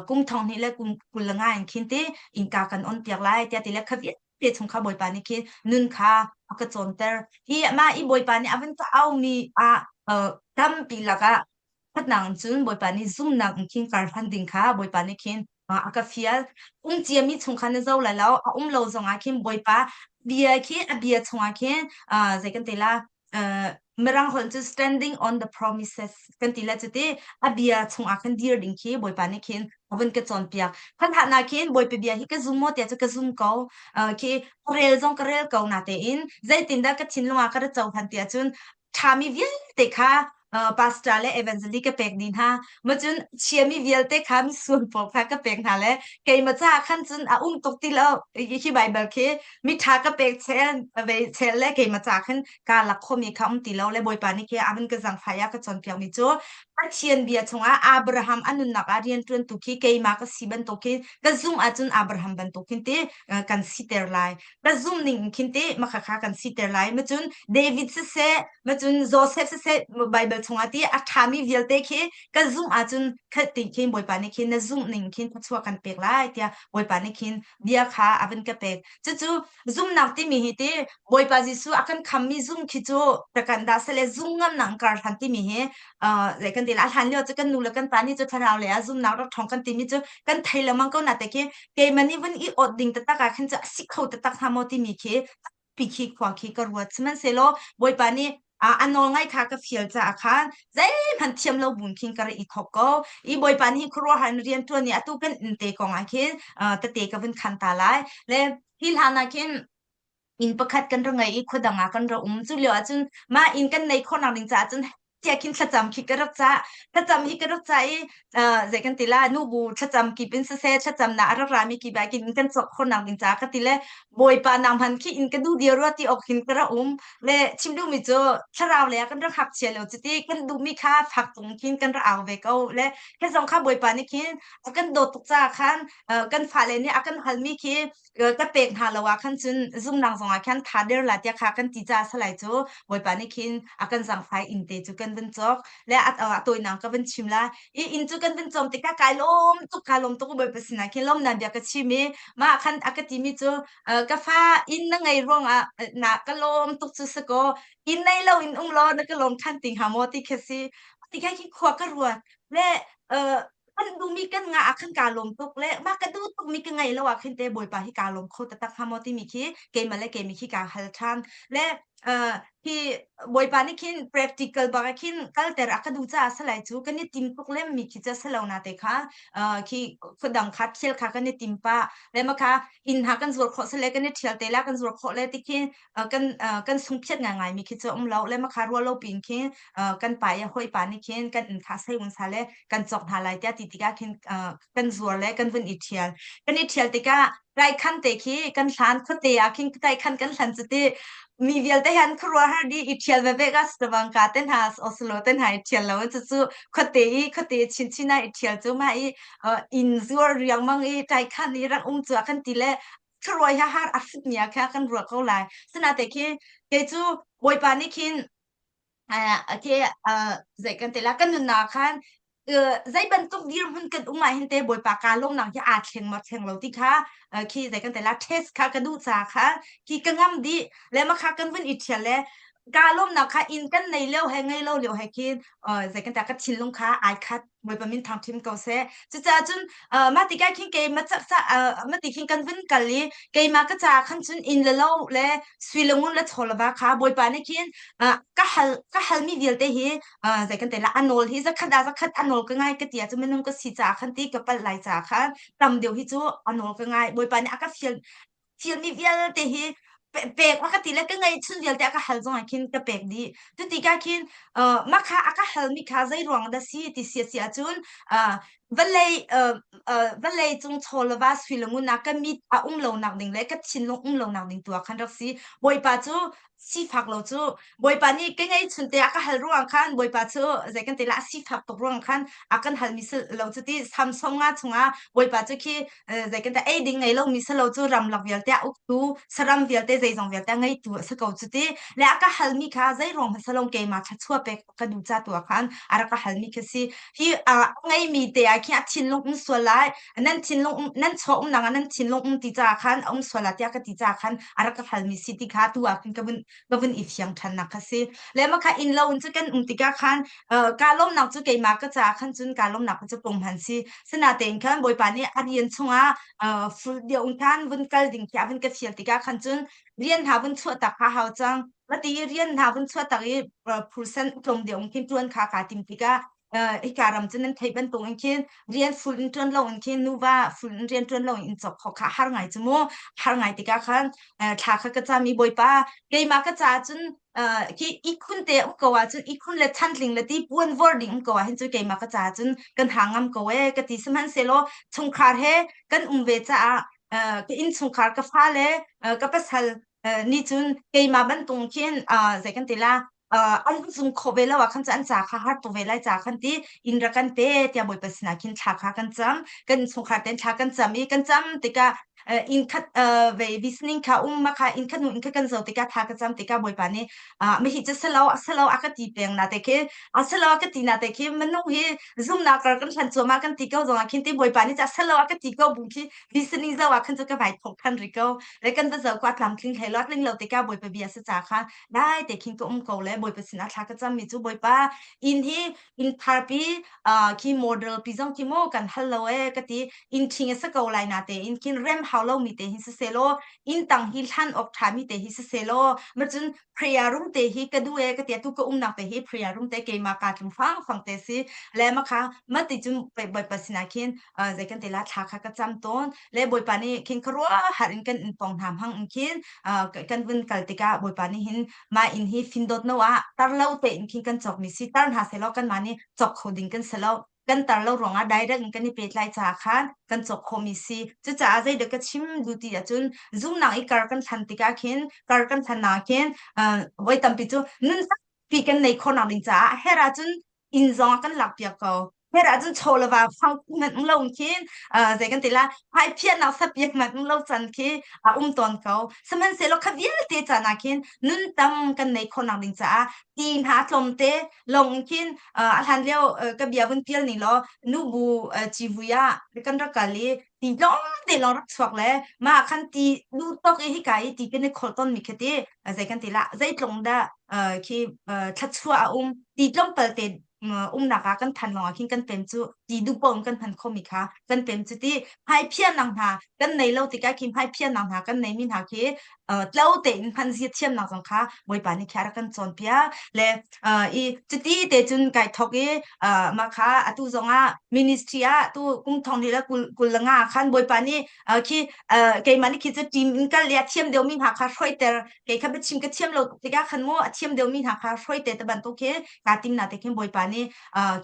kum thong hnih le kum 25 in khin ti innka kan on piak lai tiah ti le kha vialte chung kha Bawipa nih khin nun kha a ka cawnter. Hi mah i Bawipa nih a vun ka aumi ah tampi lakah Khatnak in cun Bawipa nih zumnak in khin kar hlan ding kha Bawipa nih khin a ka fial. Um ciami chung kha na zo lai lo, a um lo zongah khin Bawipa bia khi a bia chungah khin zei kan ti la Mirang holh cu standing on the promises kan ti la cuti a bia chungah khan dir ding khi Bawipa nih khin a vun ka cawnpiak. Khan khin Bawipa bia hi ka zum maw tiah cu ka zum ko. Khi ka rel zong ka rel ko natein zeitindah ka thinlung ah ka ra cohlan tiah cun ṭhami vialte kha pastor le evangelist ka pek dih hna. Macun chiami vialte kha misual pawl kha ka pek hna le keimah caah khan cun a um tuk ti lo. Hi Bible khi miṭha ka pek chel ve chel le keimah caah khan kaa lak khomi kha um ti lo le Bawipa nih khi a van ka zangfah i a ka cawnpiakmi cu Pathian bia chungah Abraham a nunnak ah rianṭuantu khi keimah ka si bantuk khi ka zumh ahcun Abraham bantuk khin ti kan siter lai. Ka zumh ning khin ti makhakha kan siter lai. Macun David siseh, macun Joseph siseh Bible chungah ti a ṭhami vialte khi ka zumh ahcun khat ti khin Bawipa nih khin na zumh ning khin thluachuah kan pek lai tiah Bawipa nih khin bia kha a van ka pek. Cucu zumhnak timi hi ti Bawipa Jesuh a kan khammi zum khi cu kan dah sele zum ngamnak kar hlan timi hi uh, kan ti la hlan lio cu kan nu le kan pa nih cu thlarau le a zumnak rak ṭhawng kan timi cu kan thei lengmang ko na te khi keimah nih vun i ot ding taktak ah khin cu a si kho taktak hnga maw timi khi pi khi khua khi ka ruat. Sihmanhsehlaw Bawipa nih a nawl ngai kha ka fial caah khan zeihmanh thiam lo bun khin ka rak i thawk ko. I Bawipa nih khuaruahhar in rian ṭuan i atu kan inn te kong ah khin tete ka vun khan ta lai. Le hi hlan ah khin inn pakhat kan ra ngei i khua dang ah kan ra um. Cu lio ah cun mah inn kan neih khawhnak ding caah cun tiah khin thlacam khi ka rak cah. Thlacam hi ka rak cah i zei kan ti la nubu thlacam kip in siseh thlacam nak a rak rami kip ah khin kan cawk khawhnak ding caah ka ti le Bawipa nang hman khi in ka duh dir rua ti awk hin ka rak um. Le chim duhmi cu thlarau le kan rak hak chia lo cuti kan duhmi kha fak tung khin kan rak au ve ko. Le he zong kha Bawipa nih khin a kan dawt tuk caah khan kan fale nih a kan halmi khi ka pek hna lo ah khan cun zumnak zongah khan tha der la tiah kha kan ti caah salai cu Bawipa nih khin a kan zangfai inn te cu kan vun cawk. Le a tawinak ka vun chim la i inn cu kan vun cawm tikah kai lawm tuk kai lawm tuk. Bawipa sinah khin lawmnak bia ka chim i mah khan a ka timi cu ka fa inn na ngei ruangah na ka lawm tuk cu si kaw inn nei lo in um law na ka lawm than ti hnga maw ti khi si. Ti kha khi khua ka ruat le kan duhmi kan ngah ah khan kaa lawm tuk le mah ka duh tukmi ka ngeih lo ah khin te Bawipa hi kaa lawm kho taktak hnga maw timi khi keimah le keimi khi kaa hal ṭhan. Le hi Bawipa nih khin practical bak ah khin kalter a ka duh caah salai cu kan i tim tuk lemmi khi cu si lo na te kha khi khuadang kha thial kha kan i tim pah le mah kha inn hna kan zuar khawh sile kan i ṭhial te la kan zuar khawh le ti khi kan kan sungphiat ngaingai mi khi cu um lo. Le makha ruah lo pin khin kan pa i hawi pa nih khin kan inn kha sei un sa le kan cawk hna lai tiah ti tikah khin kan zuar le kan vun i ṭhial. Kan i ṭhial tikah raikhan te khi kan hlan khuate ah khin raikhan kan hlan cu ti mi vialte han khuaruahhar di i ṭhial veve ka Sri te hna Oslo te hna i ṭhial lo cu cu khuate i khuate chinchin ah i ṭhial cu mah i inn zuar riangmang i ṭaikhan i rak um cu a kan ti le khuaruah hi har a hrutmi ah kha kan ruah ko lai. Sinate khi kei cu Bawipa nih khin khi zei kan ti la kan nunnak khan zei bantuk dirhmun kan um ah hin te Bawipa kaa lawmnak hi aa thleng maw thleng lo ti kha khi zei kan ti la test kha ka duh ca kha khi ka ngam dih. Le ma kha kan vun i ṭhial le. Kaa lawmnak kha inn kan nei lio he ngei lo lio he khin zei kan ta ka thinlung kha ai khat. Bawipa min thangṭhim ko seh. Cucaah cun mah tikah khin keimah mah ti khin kan vun kal i keimah ka caah khan cun inn le lo le sui le ngun le chaw le va kha Bawipa nih khin ka hal ka halmi vialte hi zei kan ti la a nawl hi zakhat ah zakhat a nawl ka ngai ka ti ahcun minung ka si caah khan ti ka palh lai caah khan tam deuh hi cu a nawl ka ngai. Bawipa nih a ka fial fialmi vialte hi pek a ka ti le ka ngeihchun vialte a ka hal zong ah khin ka pek dih. Cu tikah khin uh, mah kha a ka halmi kha zei ruang dah si ti si a si ahcun uh, vawlei uh, uh, vawlei cung chaw le va sui le ngun ah ka mit a um lo nak ding le ka thinlung um lo nak ding tu ah khan rak si. Bawipa cu sifak lo cu Bawipa nih ka ngeihchun te a ka hal ruang khan Bawipa cu zei kan ti la a sifak tuk ruang khan a kan halmi si lo cu ti Samson nga chungah Bawipa cu khi zei kan ti ei ding ngei lomi si lo cu ramlak vialte a uktu saram vialte zeizong vialte a ngeitu a si ko cu ti le a ka halmi kha zei ruang hmasa lo keimah thluachuah pek ka duh ca tu ah khan a rak ka halmi khi si hi a ngeimi te ah khin a thinlung um sual lai nan thinlung um nan chaw um nang ah nan thinlung um ti caah khan a um sual ah tiah ka ti caah khan a rak ka halmi si ti kha tu ah khin ka vun ka vun i fiang ṭhan nak kha si le mah kha inn lo in cu kan um tikah khan kaa lawmnak cu keimah ka caah khan cun kaa lawmnak cu punghman si sinatein khan Bawipa nih a rian chungah full deuh in khan vun kal ding khi a vun ka fial tikah khan cun rian hna vun chuah tak kha hau cang mati rian hna vun chuah tak i phursan tlawm deuh in khin ṭuan kha kaa tim tikah hika ram cu nan theih bantuk in khin rian full in ṭuan lo in khin nuva full in rian ṭuan lo in cawk khawh kha har ngai cu mu har ngai tikah khan thla kha ka cam i Bawipa keimah ka caah cun khi ihkhun te um ko ahcun ihkhun le chantling le ti puan vor ding um ko ah hin cu keimah ka caah cun kan ha ngam ko e ka ti sihmanhsehlaw chungkhar he kan um ve caah ka innchungkhar ka fale ka pasal nih cun keimah bantuk khin zei kan ti la an zum khawh ve lo ah khan cu an ca kha har tuk ve lai ca khan ti inn rak kan pe tiah Bawipa sinah khin thla kha kan cam kan innchungkhar ten thla kan cam i kan cam tikah inn khat ve visioning kha um ma kha inn khat nu inn khat kan zo tikah thla ka cam tikah Bawipa nih mihi cu selo selo a ka ti peng na te khi a selo a ka ti na te khi minung hi zumnak kar kan hlan cuahmah kan ti ko zongah khin ti Bawipa nih ca selo a ka ti ko bu khi visioning zo ah khan cu ka vai thok than ri ko le kan va zo ko a tlamtling hlei lo tling lo tikah Bawipa bia sa ca kha dai te khin ka um ko le Bawipa sinah thla ka cam mi cu Bawipa inn hi inn tharpi khi model pi zong khi mo kan hal lo e ka ti inn ṭhing a sa ko lai na te in khin rem hau lo mi te hi si selaw inn tang hi hlan awk ṭha mi te hi si selaw ma cun prayer room te hi ka du e ka ti tu ka umnak te hi prayer room te keima ka tlum fang fang te si le ma kha ma ti cun Bawipa sinah khin zei kan te la thla kha ka cam tawn le Bawipa nih khin khuaruah har in kan in pong hna hmang in khin kan vun kal tikah Bawipa nih hin mah inn hi findawt no ah tar lo tein khin kan cawk mi si tar hna selaw kan mah nih cawk kho ding kan si lo kan tar lo ruangah direct in kan i pehtlai caah khan kan cawk khawhmi si cucaah zeidah ka chim duh ti ahcun zumnak i kar kan thlan tikah khin kar kan thlan nak khin voi tampi cu nun pi kan nei khawhnak ding caah her ahcun inn zong a kan lakpiak ko. Her ahcun chaw le va fang hmanh um lo khin zei kan ti la hmaiphiahnak sapiak hmanh um lo can khi a um tawn ko. Sihmanhsehlaw kha vialte caan ah khin nun tam kan nei khawhnak ding caah ti hna tlawmte lawng in khin a hlan lio ka bia vun pial ning law nubu civui ah kan rak kal i ti tlawmte lawng rak chuak le mah khan ti duh tawk i hika i ti kan i kholh tawn mi khi ti zei kan ti la zeitlung dah khi thluachuah a um ti tlawmpal te umnak ah kan than lawngah khin kan pem cu ti duh paoh in kan hman khomi kha kan pem cu ti hmaiphiahnak hna kan nei lo tikah khi hmaiphiahnak hna kan neimi hna khi tlo tein hman zia thiamnak zong kha Bawipa nih kha rak kan cawnpiak le i cuti te cun kai thok i mah kha atu zongah ministry ah tu kum thong ni le kul le nga khan Bawipa nih khi keimah nih khi cu team in kal le a thiam deuhmi hna kha hruaiter kei kha biachim ka thiam lo tikah khan mu a thiam deuhmi hna kha hruai te te bantuk khi kaa tim na te khin Bawipa nih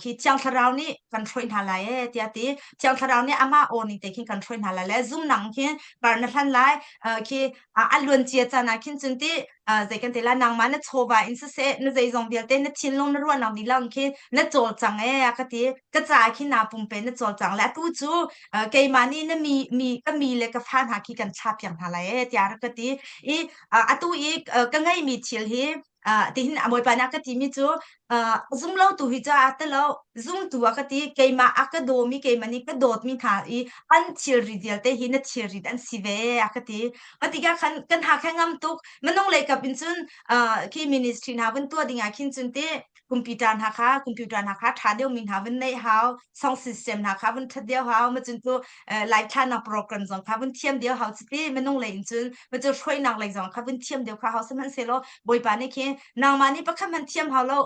khi Thiang Thlarau nih kan hruai hna lai e tiah ti Thiang Thlarau nih amah aw ning te khin kan hruai hna lai le zumnang khin kar na hlan lai khi a luan cia caan ah khin cun ti zei kan ti la nangmah na chawva in siseh na zeizong vialte na thinlung na ruahnak dihlak khi na cawlcang e a ka ti ka caah khin naa pumpe na cawlcang le atu cu keimah nih na mi mi ka mi le ka fa hna khi kan thlah piak hna lai e tiah a rak ka ti i atu i ka ngeimi thil hi. Tihin a Bawipa nih a ka timi cu zum lo tu hi cu a ti lo zumtu a ka ti keimah a ka dawmi keimah nih ka dawtmi hna i an thilri vialte hi na thilri an si ve a ka ti. Mah tikah khan kan ha kha ngam tuk minung lei kap in cun khi ministry hna vun tuah ding ah khin cun ti computer hna kha computer hna kha ṭha deuhmi hna vun neih hau song system hna kha vun ṭhat deuh hau ma cun cu live thlanak program zong kha vun thiam deuh hau cuti minung lei in cun ma cu hruainak lei zong kha vun thiam deuh kha hau sihmanhsehlaw Bawipa nih khin nangmah nih pakhat hmanh thiam hau lo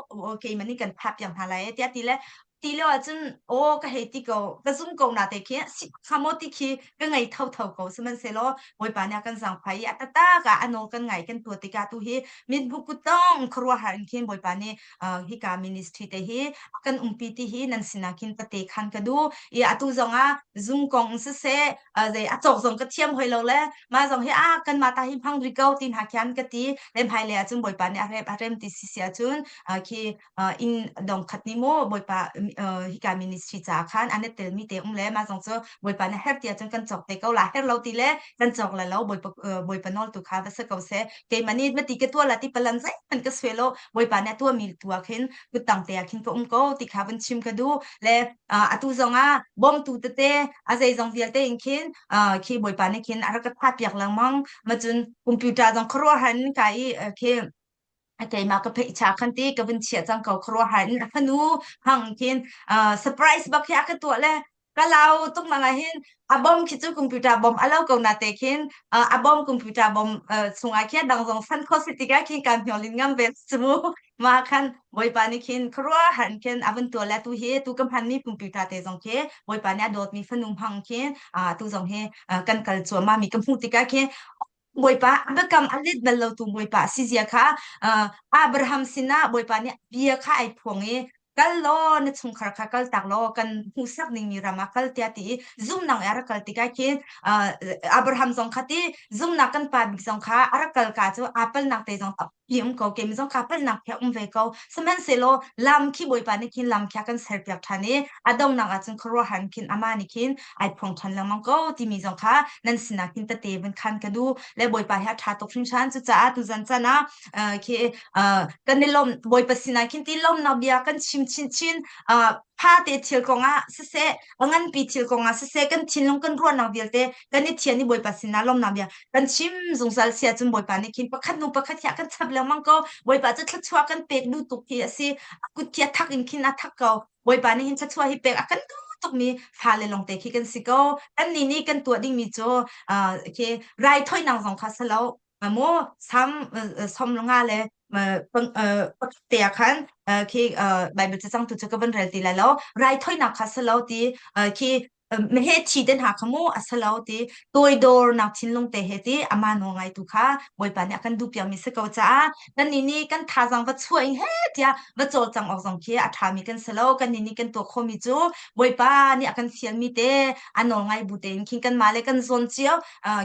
keimah nih kan phah piak hna lai tiah ti le ti lio ahcun aw ka hei ti ko ka zum ko na te khi si kha maw ti khi ka ngei tho tho ko sihmanhsehlaw Bawipa nih a kan zaangfah i a taktak ah a nawl kan ngai kan tuah tikah tu hi mithmuh kuttong khuaruahhar in khin Bawipa nih hika ministry te hi a kan umpi ti hi nan sinah khin pate khan ka duh i atu zong ah zung kong siseh zei a cawk zong ka thiam hoi lo le mah zong hi a kan mah ta hi hmang ri ko ti hna khian ka ti le hmai le ahcun Bawipa nih a rem a rem ti si si ahcun khi inn dong khat nih mu Bawipa hika ministry caah khan an i telmi te um le mah zong cu Bawipa nih her ti ahcun kan cawk te ko la her lo ti le kan cawk la lo Bawipa Bawipa nawl tu kha va si ko seh keimah nih mati ka tuah la ti palan zeihmanh ka suai lo Bawipa nih a tuahmi tu ah khin kuttang te ah khin ka um ko ti kha vun chim ka duh le atu zong ah bawmtu tete a zeizong vialte in khin khi Bawipa nih khin a rak ka tha piak lengmang ma cun computer zong khuaruahhar in ka i khi keimah ka pheih cha khan ti ka vun chiah cang ko khuaruahhar in a fanu hang khin surprise bak hi a ka tuah le ka lau tuk mang ah hin a bom khi cu computer bom a lo ko na te khin a bom computer bom chungah khian dang zong san kho si tikah khin kan hniolin ngam ve cu ma khan Bawipa nih khin khuaruahhar in khin a vun tuah le tu hi tu ka hmanmi computer te zong khi Bawipa nih a dawtmi fanu hmang khin tu zong hi kan kal cuahmah mi ka hmuh tikah khin Bawipa a biakam a let bal lotu Bawipa a si zia kha Abraham sinah Bawipa nih bia kha ai phuang i kal law na chungkhar kha kal tak law kan hmuhsak ningmi ram ah kal tiah ti i zumnak i a rak kal tikah khin Abraham zong kha ti zumnak kan pa bik zong kha a rak kal ka cu aa palnak te zong tampi um ko keimi zong kaa palnak khi a um ve ko sihmanhsehlaw lam khi Bawipa nih khin lam khi a kan serpiak ṭhan i a donghnak ah cun khuaruahhar khin amah nih khin ai phuang ṭhan lengmang ko timi zong kha nan sinah khin tete vun khan ka duh le Bawipa hi a ṭha tuk hringhran cucaah tuzan chan ah khi kan i lawm Bawipa sinah khin ti lawmnak bia kan chim chinchin pha te thil kongah siseh a nganpi thil kongah siseh kan thinlung kan ruahnak vialte kan i thian i Bawipa sinah lawmnak bia kan chim zungzal si ahcun Bawipa nih khin pakhat hnu pakhat hi a kan chap lengmang ko Bawipa cu thluachuah kan pek duh tuk hi a si a kut khi a thak in khin a thak ko Bawipa nih hin thluachuah hi pek a kan duh tukmi fale lawngte khi kan si ko kan nih nih kan tuah dingmi cu khi raithawinak zong kha si lo maw sam som nga le pakhat te ah khan khi Bible cacang tu cu ka van rel ti lai lo raithawinak kha si lo ti khi meheh thi te hna kha mu a si lo ti toidornak thinlung te he ti ama nawl ngai tu kha Bawipa nih a kan duh piakmi si ko caah kannih nih kan thazaang va chuah in he tiah va cawlcang awk zong khi a ṭhami kan si lo kannih nih kan tuah khawhmi cu Bawipa nih a kan fialmi te a nawl ngai bu tein khin kanmah le kan zawn cio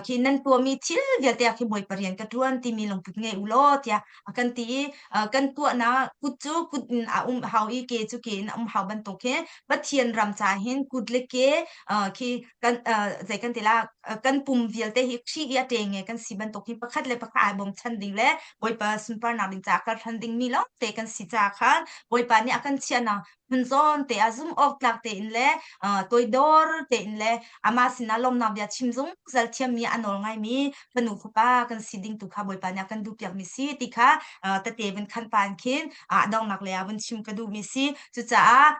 khi nan tuahmi thil vialte ah khi Bawipa rian ka ṭuan timi lungput ngei u law tiah a kan ti i kan tuahnak kut cu kut in a um hau i ke cu ke in a um hau bantuk khi Pathian ram ca hin kut le ke khi kan zei kan ti la kan pum vialte hi Khrih i a ṭenge kan si bantuk hi pakhat le pakhat ai bawmchan ding le Bawipa sunparnak ding caah kal hran ding mi lawng te kan si caah khan Bawipa nih a kan chiahnak hmun zawn te ah zum awk tlak tein le toidor tein le amah sinah lawmnak bia chim zungzal thiammi a nawl ngaimi fanu fapa kan si ding tu kha Bawipa nih a kan duhpiak mi si ti kha tete vun khan pan khin a donghnak lei ah vun chim ka duhmi si cucaah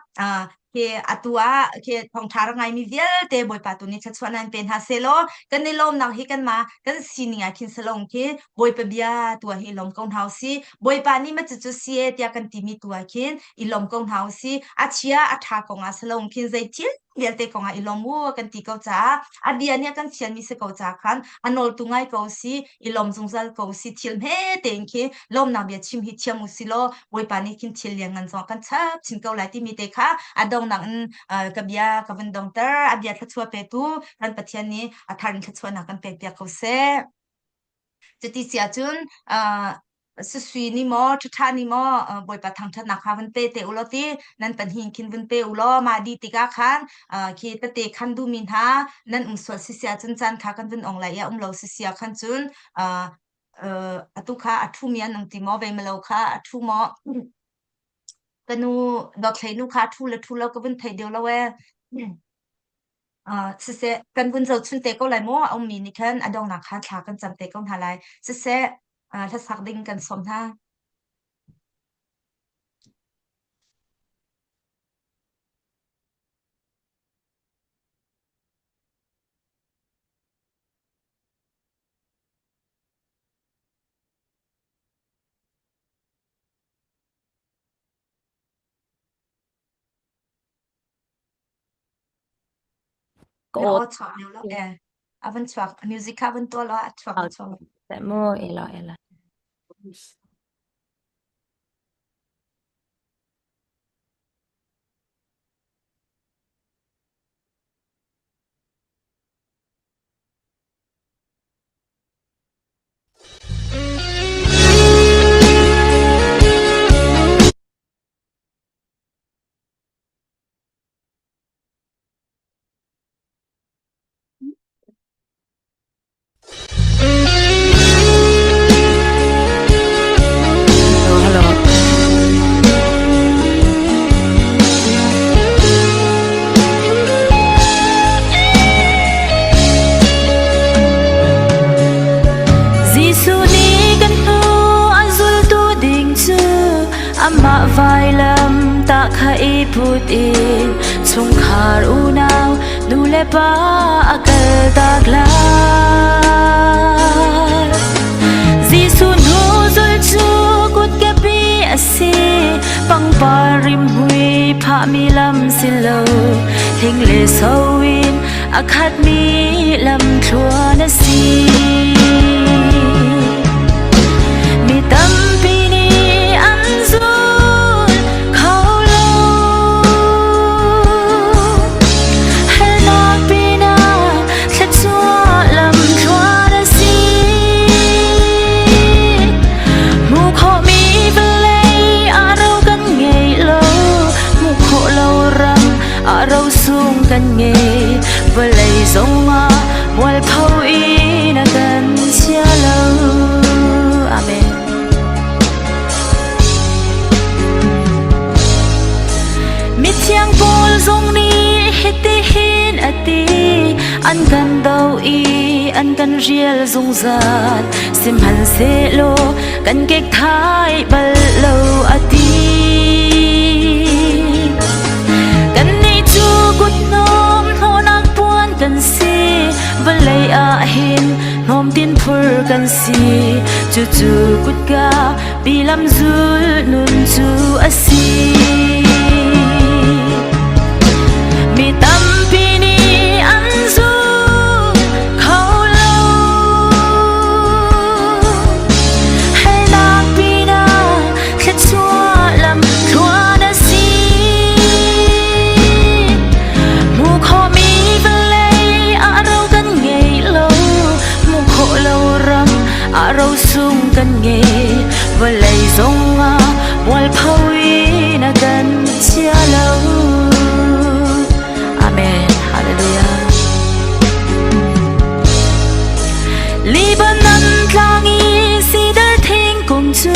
khi atu ah khi thawngṭha rak ngaimi vialte Bawipa tu nih thluachuah nan pe hna sehlaw kan i lawmnak hi kanmah kan sining ah khin salong khi Bawipa bia tu ah hi i lawm ko hna usih Bawipa nih ma cucu si e tiah kan timi tu ah khin i lawm ko hna usih a chia a ṭha kong ah salong khin zei thil vialte kong ah i lawm u kan ti ko caah a bia nih a kan fialmi si ko caah khan a nawltu ngai ko si i lawm zungzal ko si thil hme tein khi lawmnak bia chim hi thiam u si law Bawipa nih khin thil lianngan zong kan chap chin ko lai timi te kha a donghnak in ka bia ka vun dongter a bia thluachuah petu kan Pathian nih a thar in thluachuahnak kan pek piak ko seh. Cuti si ahcun Susui nih maw ṭhaṭha nih maw Bawipa thangṭhatnak kha vun pe te u law ti nan pahnih khin vun pe u law mah dih tikah khan khi tete khan duhmi hna nan um sual sisi ahcun caan kha kan vun ong lai i a um lo sisi ah khan cun. Atu kha a ṭhumi an um ti maw? Veimalo kha a ṭhu maw? Ka nu dawthlei nu kha a ṭhu le ṭhu lo ka vun thei deuh lo ee. Siseh, kan vun zohchun te ko lai maw? A ummi nih khan a donghnak kha thla kan cam te ko hna lai. Siseh, hlasak ding kan sawm hna. Ka Na aw aw chuak lio lo eh. A van chuak. Music kha van tuah law a chuak na chuak. Mu ela ela. Hello, hello. Jesuh nih kan hnu a zultu ding cu amah vailam tah kha i put in chungkhar unau nu le pa a kaltak lai. Jesuh hnu zul cu kutkepi a si, pangpar rimhmui phahmi lam si lo, hling le so in a khatmi lamthluan a si. Mi tampi nih an zul kho lo. Halnak pinah thluachuah lamthluan a si. Hmuh khawhmi vawlei ah ro kan ngei lo. Hmuh khawh lo ram ah rosung kan ngei. Vawlei zongah mualpho in a kan chia lo. Amen. Mithiang Paul zong nih hitihin a ti, an kan do i an kan rial zungzal, sihmanhsehlaw kan kek thai bal lo a ti. Kannih cu kuthnawm hnawhnak puan kan si, vawlei ah hin hnawmtin phur kan si. Cucu kutka pi lamzul nun cu a si. Mi tampi nih an zum kho lo. Harnak pinah thluachuah lam thluan a si. Hmuh khawhmi vawlei ah ro kan ngei lo. Hmuh khawh lo ram ah rosung kan ngei. Vawlei zongah mualpho in a kan chia lo. Amen. Hallelujah. Libanon tlang i sidar thingkung cu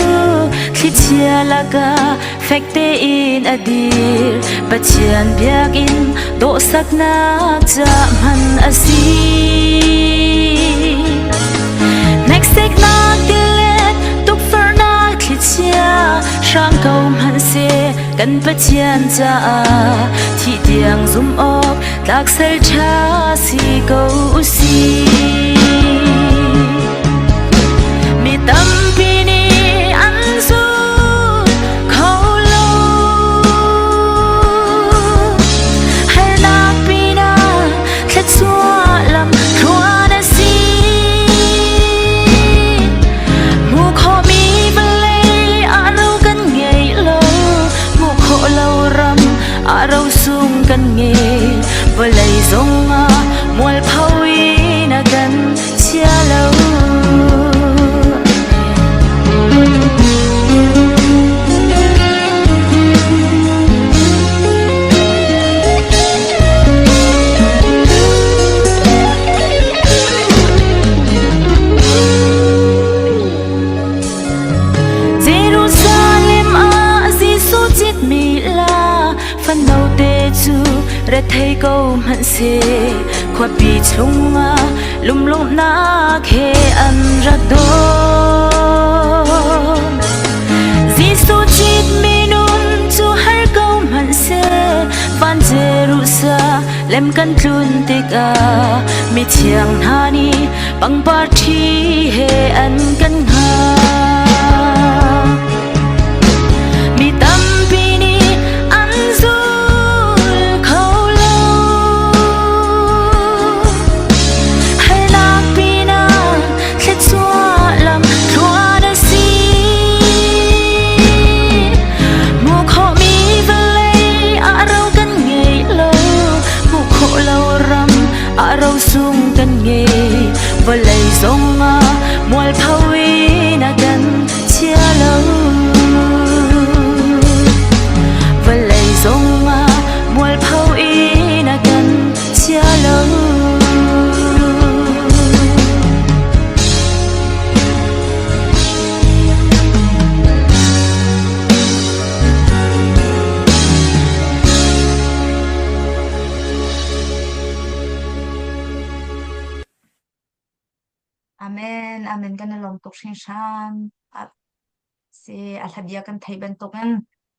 thlichia lakah fek tein a dir. Pathian biakinn dawhsaknak ca hman a si. Hnekseknak tilet tukforhnak thlichia hrang ko hmanhseh kan Pathian caah thih tiang zumh awk tlak sal ṭha si ko usih. Mi tampi nih an zul kho lo. Harnak pinah thluachuah lam thluan a si. Hmuh khawhmi vawlei ah ro kan ngei lo. Hmuh khawh lo ram ah rosung kan ngei. Vawlei zongah mualpho in a Rethei ko hmanh seh khuapi chungah lunglawmhnak he an rak don. Jesuh cit minung cu har ko hmanh seh van Jerusalem kan tlun tikah mithiang hna nih pangpar ṭhi he an kan hngah. Mi tampi nih an zul kho lo. Harnak pinah thluachuah lam thluan a si. Hmuh khawhmi vawlei ah ro kan ngei lo. Hmuh khawh lo ram ah rosung kan ngei. Vawlei zong ah mualpho in a kan chia lo. Vawlei zong ah mualpho in a kan chia lo. Amen. Amen. Kan i lawm tuk hringhran. Si a hlabia kan theih bantukin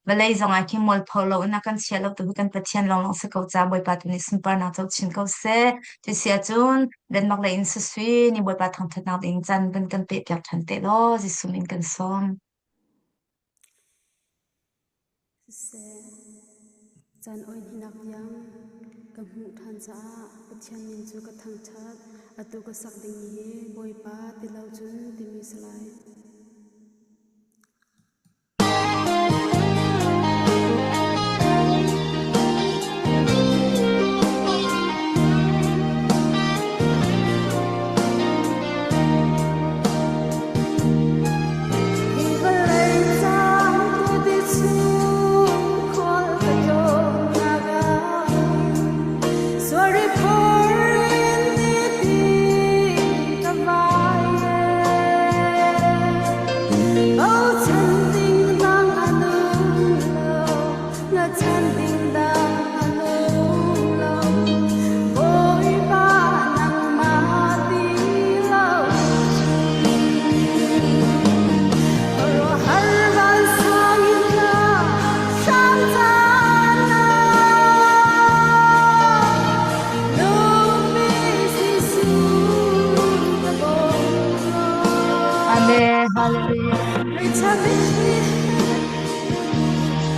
vawlei zongah khi mualpho lo in a kan chia lo tu hi kan Pathian lawnglawng si ko ca Bawipa tu nih sunparnak co chin ko seh. Cu si ahcun Denmark lei in sasui ni Bawipa thangthatnak ding caan van kan peh piak ṭhan te law Jesuh min kan sawm. Siseh, caan oi hninak tiang ka hmuh ṭhan caah Pathian min cu ka thangṭhat. Atu ka sak dingmi hi Bawipa ti lo cun timi si lai. Amen. Hallelujah.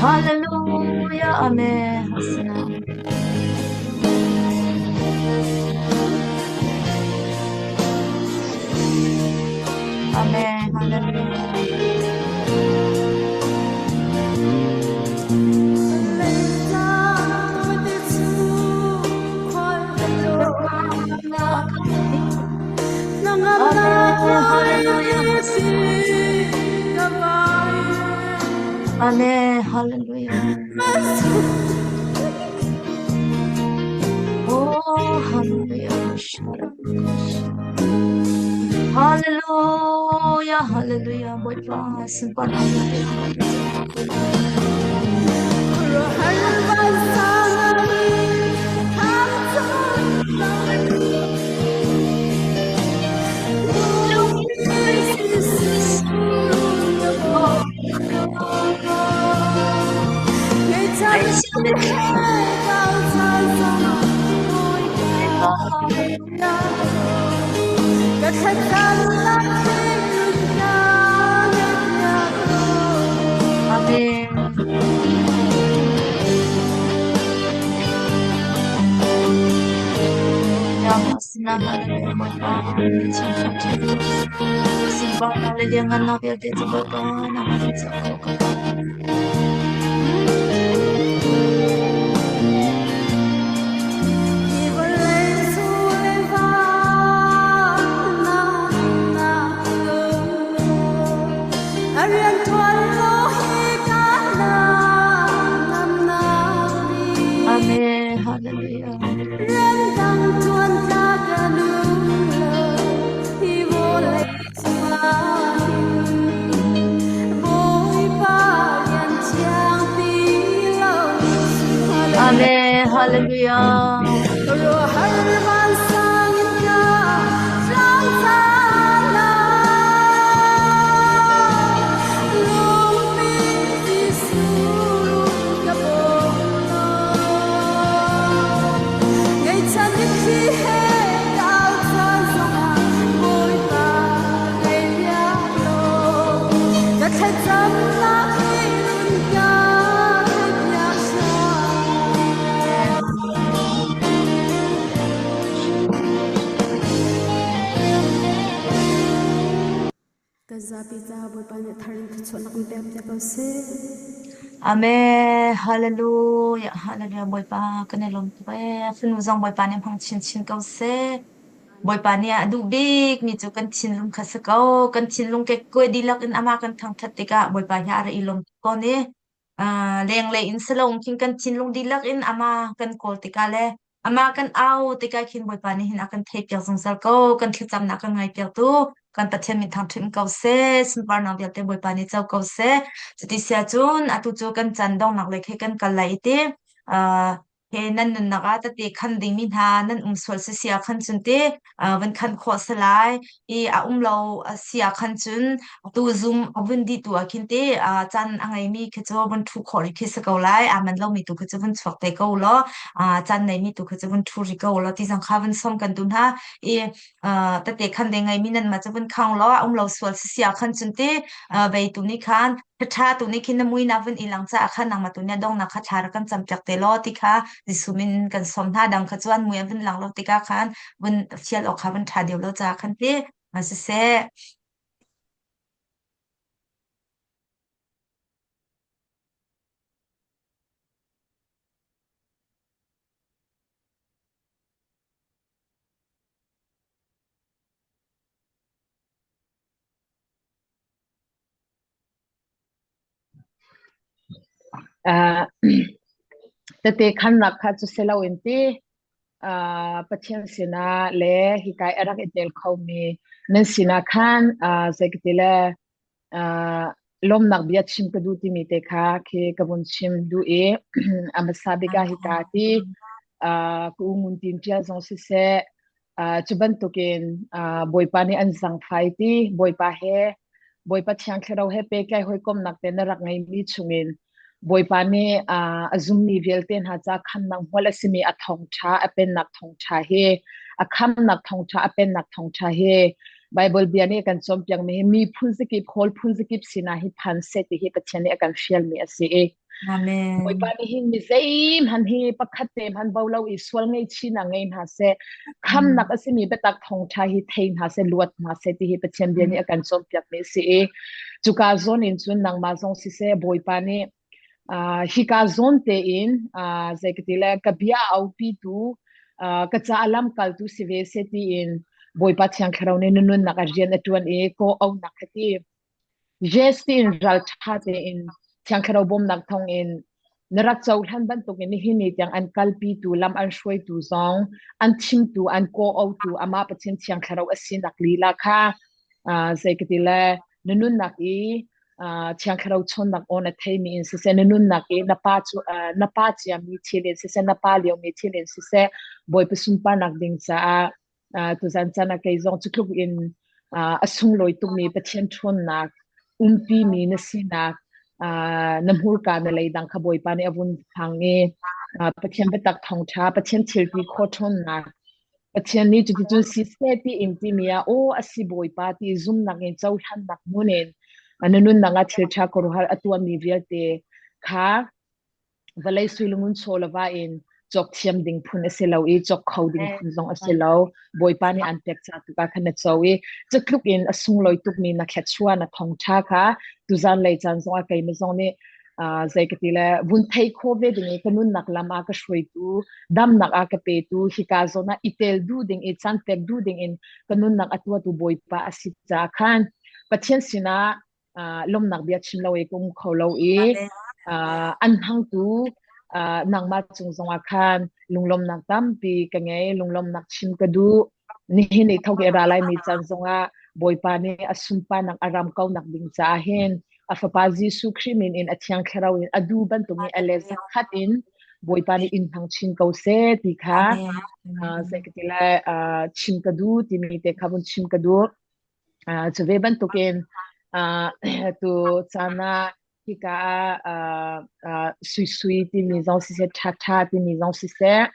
Hallelujah. Amen. Hasna. Amen. Hallelujah. Amen. Hallelujah. Amen. Hallelujah. Oh, hallelujah. Hallelujah. Hallelujah. Bawipa sunparnak vialte. Amen. Amen. Hallelujah. cio. Khuaruahhar vansang in ka tlang caan Lungmin Jesuh ka bawm law. Ngaihchan mitthli he ka au caan zongah Bawipa ka ngaihpiak law. Ka thlacamnak hi run ka theihpiak hram. Kan zapi ca Bawipa nih thar in thluachuahnak in pek piak ko seh. Amen. Hallelujah. Hallelujah. Bawipa kan i lawm tuk ee. Fanu zong Bawipa nih hmang chinchin ko seh. Bawipa nih a duh bikmi cu kan thinlung kha si ko. Kan thinlung kekkuai dihlak in amah kan thangṭhat tikah Bawipa hi a ra i lawm tuk tawn i lenglei in si loin khin kan thinlung dihlak in amah kan kawl tikah le amah kan au tikah khin Bawipa nih hin a kan theihpiak zungzal ko. Kan thlacamnak kan ngaihpiaktu kan Pathian min thangṭhat ko seh. Sunparnak vialte Bawipa nih co ko seh. Cuti sia cun atu cu kan caan donghnak lei khi kan kal lai i ti. He nan nunnak ah tete khan dingmi hna nan um sual si si ah khan cun te van khan khawh si lai i a um lo a si ah khan cun tu zum a vun dih tu ah khin te caan a ngeimi khi cu vun ṭhu khawh rih khi si ko lai aa man lomi tu khi cu vun chuak te ko law caan neimi tu khi cu vun ṭhu rih ko law ti zong kha vun som kan duh hna i tete khan de ngeimi nan mah cu vun khang law a um lo sual si si ah khan cun te vei tu nih khan Ṭha tu nih khin na mui na vun i lang caah khan nangmah tu nih donghnak kha thla rak kan campiak te law ti kha Jesuh min kan sawm hna. Dang kha cu an mui an vun lang lo tikah khan vun fial awk kha vun ṭha deuh lo caah khan ti ma siseh. Tete khannak kha cu si loin ti Pathian sinah le hika i a rak i tel khomi nan sinah khan zei ka ti le lawmnak bia chim ka duh timi te kha khi ka vun chim duh i a hmasa bik ah hika ti ka u Ngun Tin Ṭial zong siseh cu bantukin Bawipa nih an zangfai ti Bawipa he Bawipa Thiang Thlarau he pehtlai hawikomhnak te na rak ngeimi chungin Bawipa nih a zummi vialte hna ca khamnak hmual a simi a thawngṭha a pennak thawngṭha hi a khamnak thawngṭha a pennak thawngṭha hi Bible bia nih a kan cawnpiakmi hi mi phun zakip hawl phun zakip sinah hi phan seh ti hi Pathian nih a kan fialmi a si i Amen. Bawipa nih hin mi zeihmanh hi pakhat te hmanh bo lo i sual ngaihchihnak ngei hna seh, khamnak a simi biatak thawngṭha hi thei hna seh, luat hna seh ti hi Pathian bia nih a kan cawnpiakmi a si i cuka zawn in cun nangmah zong siseh Bawipa nih uh, hika zawn tein uh, zei ka ti le ka bia a aupitu uh, ka ca a lamkaltu si ve seh tiin Bawipa Thiang Thlarau nih na nunnak a rian a ṭuan i ko aunak kha ti Yes tiin ralṭha tein Thiang Thlarau bawmnak thawngin na rak cohlan bantukin nihin ni tiang an kalpitu, lam an hruaitu zong, an chimtu, an kawhautu amah Pathian Thiang Thlarau a sinak lila kha uh, zei ka ti le na nunnak i uh, Thiang Thlarau chawnnak aw na theimi in siseh, na nunnak i na pa cu uh, na pa ciami thil in siseh, na pa liomi thil in siseh, Bawipa sunparnak ding caah tuzan caan ah kei zong cu tluk in a sunglawi tukmi Pathian ṭhawnnak umpimi na sinak na hmurka na leidang kha Bawipa nih a vun hmang i Pathian biatak thawngṭha Pathian thilti khaw ṭhawnnak Pathian nih cuticun si seh ti in timi ah aw a si Bawipa ti zumnak in cohlannak hmun in na nunnak ah thil ṭha khuaruahhar a tuahmi vialte kha Vawlei suilungun chaw le va in cawk thiam ding phun a si lo i cawk kho ding phun zong a si lo. Bawipa nih an pek ca tu ka khan na co i cutluk in a sunglawi tukmi na thluachuah na thawngṭha kha tuzan lei caan zong ah keimah zong nih uh, zei ka ti le vun thei kho ve ding i ka nunnak lam ah ka hruaitu damnak ah ka petu hika zawn ah i tel duh ding i caan pek duh ding in ka nunnak a tuahtu Bawipa a si caah khan Pathian sinah lawmnak bia chim lo i ka um kho lo i an hmangtu nangmah cung zongah khan lunglawmnak tampi ka ngei lunglawmnak chim ka duh nihin i thoke ra lai mi caan zongah Bawipa nih a sunparnak a ram ko nak ding caah hin a fapa Jesuh Khrih min in a thiang thlarau in a du bantuk in a le zakhat in. Bawipa nih in hmang chin ko seh ti kha Amen. zei ka ti lai chim ka duh timi te kha vun chim ka duh. Cu ve bantukin tu caan ah hika ah sui sui timi zong siseh ṭha ṭha timi zong siseh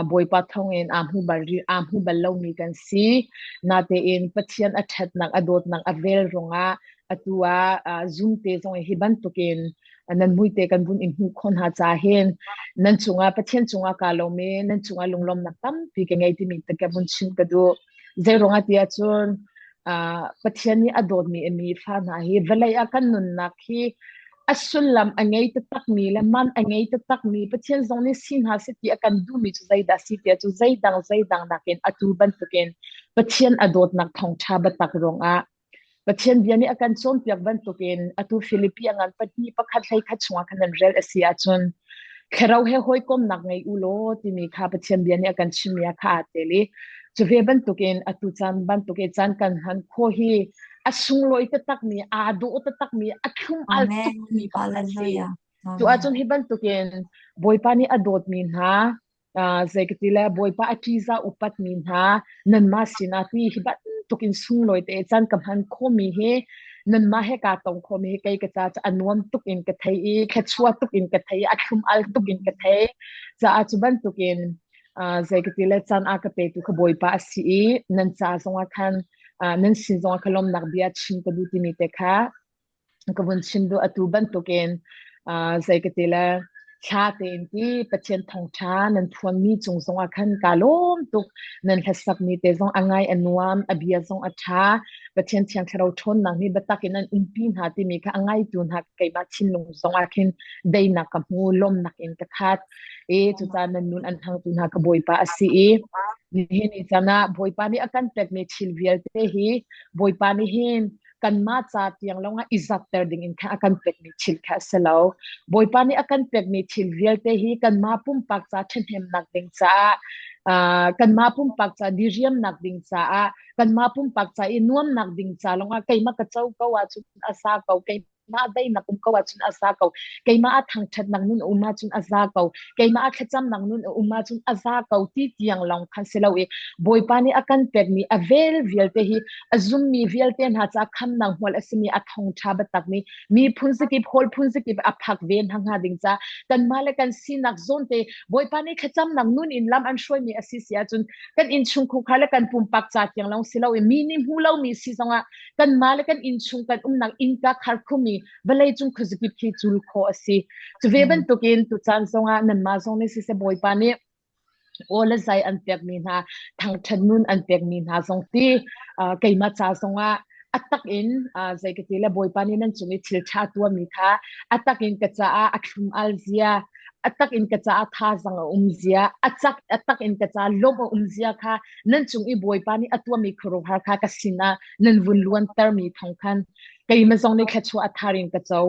Bawipa thawngin aa hmu bal aa hmu bal lomi kan si. Natein Pathian a ṭhatnak, a dawtnak a vel ruangah atu ah Zoom te zong hi bantukin nan muite kan vun in hmuh khawh hna ca hin nan cungah Pathian cungah kaa lawm i nan cungah lunglawmnak tampi ka ngei timi te ka vun chim ka duh. Zeiruangah ti ahcun Pathian nih a dawtmi a mi fa hna hi vawlei ah kan nunnak hi a sullam a ngei taktakmi le man a ngei taktakmi Pathian zong nih si hna seh ti a kan duhmi cu zeidah si tiah cu zeidang zeidang nakin atu bantukin Pathian a dawtnak thawngṭha biatak ruangah Pathian bia nih a kan cawnpiak bantukin atu Filipi a ngan pahnih pakhat hlei khat chungah khan nan rel a si ahcun thlarau he hawikomnak ngei u law timi kha Pathian bia nih a kan chimmi ah kha aa tel i cu ve bantukin atu caan bantuk i caan kan hman khawh hi a sunglawi taktakmi aa dawh taktakmi a thlum al Amen. tukmi bak a si. Hallelujah. Cu Amen. ahcun hi bantukin Bawipa nih a dawtmi hna zei ka ti le Bawipa a ṭihzah upatmi hna nanmah sinah ti hi bantuk in sunglawi te caan ka hman khawhmi hi nanmah he kaa tong khawhmi hi kei ka ca cu a nuam tuk in ka thei i thluachuah tuk in ka thei i a thlum al tuk in ka thei caah cu bantukin zei ka ti le caan a ka petu kha Bawipa a si i nan ca zongah khan nan sin zongah kha lawmnak bia chim ka duh timi te kha ka vun chim duh atu bantukin zei ka ti le thla tein ti Pathian thawngṭha nan phuanmi cung zongah khan kaa lawm tuk nan hlasakmi te zong a ngai a nuam a bia zong a ṭha Pathian thiang thlarau ṭhawnnak nih biatak in an umpi hna timi kha a ngaitu hna keimah thinlung zongah khin deinak ka hmu lawmnak in ka khat i cucaah nan nun an hangtu hna ka Bawipa a si i nihin ni caan ah Bawipa nih a kan pekmi thil vialte hi Bawipa nih hin kanmah ca tiang lawngah i zatter ding in khan a kan pekmi thil kha a si lo. Bawipa nih a kan pekmi thil vialte hi kanmah pumpak ca ṭhahnemnak ding caah uh, kanmah pumpak ca diriamnak ding caah kanmah pumpak ca i nuamnak ding ca lawngah keimah ka co ko ahcun a sa ko keimah daihnak um ko ahcun a za ko keimah a thangṭhatnak nun a um ahcun a za ko keimah a thlacamnak nun a um ahcun a za ko ti tiang lawng khan si lo i Bawipa nih a kan pekmi a vel vialte hi a zummi vialte hna ca khamnak hmual a simi a thawngṭha biatak nih miphun zakip hawl phun zakip a phak ve hna hnga ding ca kanmah le kan sinak zawn te Bawipa nih thlacamnak nun in lam an hruaimi a si si ahcun kan innchungkhar le kan pumpak ca tiang lawng si lo i mi nih hmu lomi si zongah kanmah le kan innchung kan umnak innka kharkhumi vawlei cung khuazakip khi cul khawh a si. Cu ve bantukin tucaan zongah nanmah zong nih siseh Bawipa nih aw le zai an pekmi hna thangṭhat nun an pekmi hna zong ti keimah ca zongah a tak in zei ka ti le Bawipa nih nan cung i thil ṭha tuahmi kha a tak in ka caah a thlum al zia a tak in ka caah thazang a um zia a cak a tak in ka caah lawmh a um zia kha nan cung i Bawipa nih a tuahmi khuaruahhar kha ka sinah nan vun luantermi thawng khan keimah zong nih thluachuah a thar in ka co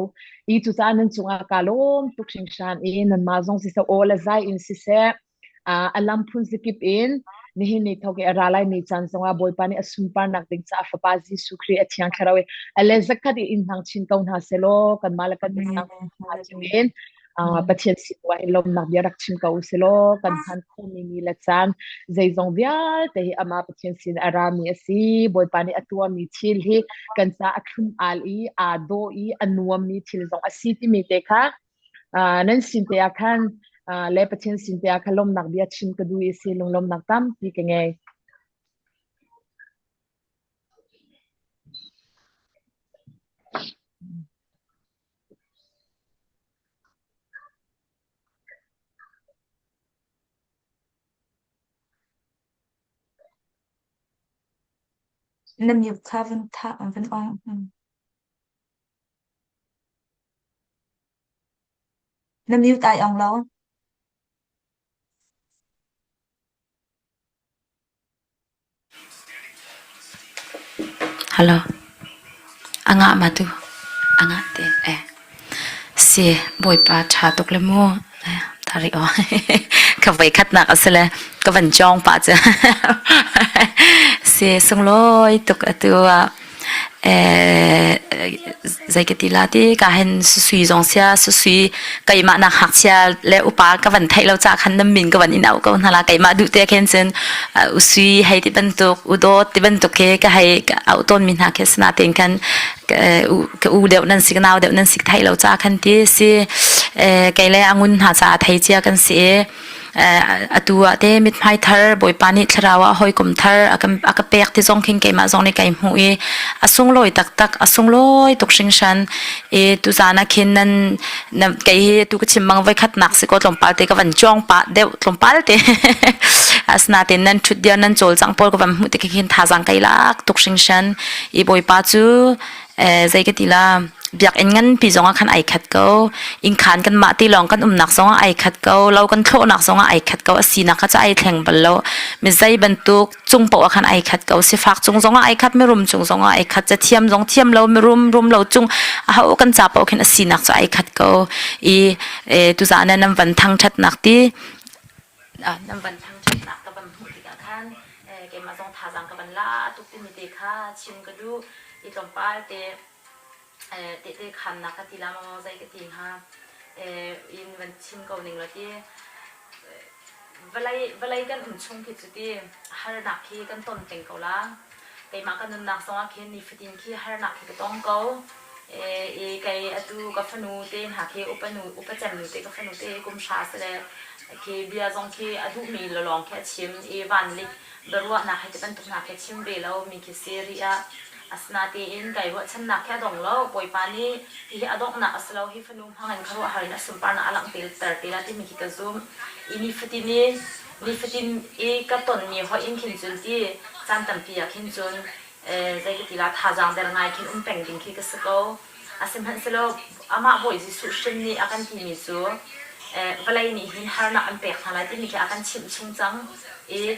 i cucaah nan cungah kaa lawm tuk hringhran i nanmah zong siseh aw le zai in siseh a lam phun zakip in nihin ni thawk i a ra lai mi caan zongah Bawipa nih a sunparnak ding caah Fapa Jesuh Khrih a thiang thlarau i a le zakhat i in hmang chin ko hna selaw kanmah le kan umnak hna cio in Pathian sin ah in lawmnak bia rak chim ko usih kan hman khomi ni le caan zeizong vialte hi amah Pathian sin a rami a si. Bawipa nih a tuahmi thil hi kan ca a thlum al i aa dawh i a nuammi thil zong a si timi te kha nan sin te ah khan le Pathian sin te ah khan lawmnak bia chim ka duh i si lunglawmnak tampi ka ngei. Na mute kha vun tha vun on. Na mute ai ong lo. Hello. A ngah ma tu? A ngah te. Eh. Si, Bawipa ṭha tuk le mu. Eh, thari aw. Ka voi khatnak a si le ka van cawng pah cu. Si, sunglawi tuk atu ah. Zei ka ti la ti ka hen sui zong sia sui keimah nak ngakchia le upa ka van theih lo ca khan nan min ka van in auh ko hna la keimah duh te khin cun usui hei ti bantuk udawt ti bantuk khi ka hei auh tawn mi hna khi sinain khan ka u deuh nan si ka nau deuh nan si theih lo ca khan ti si kei le angun hna caah thei cia kan si i Atu ah te mithmai thar Bawipa nih thlarau ah hawikom thar a kan a ka pek ti zong khin keimah zong nih kai hmuh i a sunglawi taktak a sunglawi tuk hringhran i tuzaan ah khin nan na kei hi tu ka chim bang voikhatnak si kaw tlawmpal te ka van cuang pah deuh tlawmpal te asinain nan ṭhut dir nan cawlcangh pawl ka van hmuh tik khin thazaang kai lak tuk hringhran i Bawipa cu zei ka ti la biakinn nganpi zongah khan ai khat ko innkhaan kanmah ti lawng kan umnak zongah ai khat ko lo kan thlawhnak zongah ai khat ko a sinak kha cu ai thleng bal lo mi zei bantuk cung paoh ah khan ai khat ko sifak cung zongah ai khat mirum cung zongah ai khat cathiam zong thiam lo mirum rum lo cung aho kan ca paoh khin a sinak cu ai khat ko i tuzaan nan van thangṭhatnak ti nan van thangṭhatnak ka van hmuh tikah khan keimah zong thazaang ka van la tuk timi te kha chim ka duh i tlawmpal te tehte khannak ka ti la maw zei ka ti hnga in van chim ko ning law ti vawlei vawlei kan um chung khi cu ti harnak khi kan ton peng ko la keimah ka nunnak zongah khin nifatin khi harnak khi ka tong ko i kei atu ka fanu te hna khi upa nu upa cem nu te ka fanu te kum hra si le khi bia zong khi a duhmi lawng khi a chim i vanlik biaruahnak he ti bantuk hna khi a chim ve lo mi khi si rih ah asinatein kai ruahchannak khi a dong lo Bawipa nih hihi a donghnak a si lo hi fanu hmangin khuaruahhar in a sunparnak a langhter te la timi khi ka zumh i nifatin i nifatin i ka tonmi hoih in khin cun ti caan tampi ah khin cun zei ka ti la thazaang der ngai khin um peng ding khi ka si ko. Asihmanhsehlaw amah Bawi Jesuh hrim nih a kan timi cu vawlei nih hin harnak an pek hna lai timi khi a kan chimh chung cang i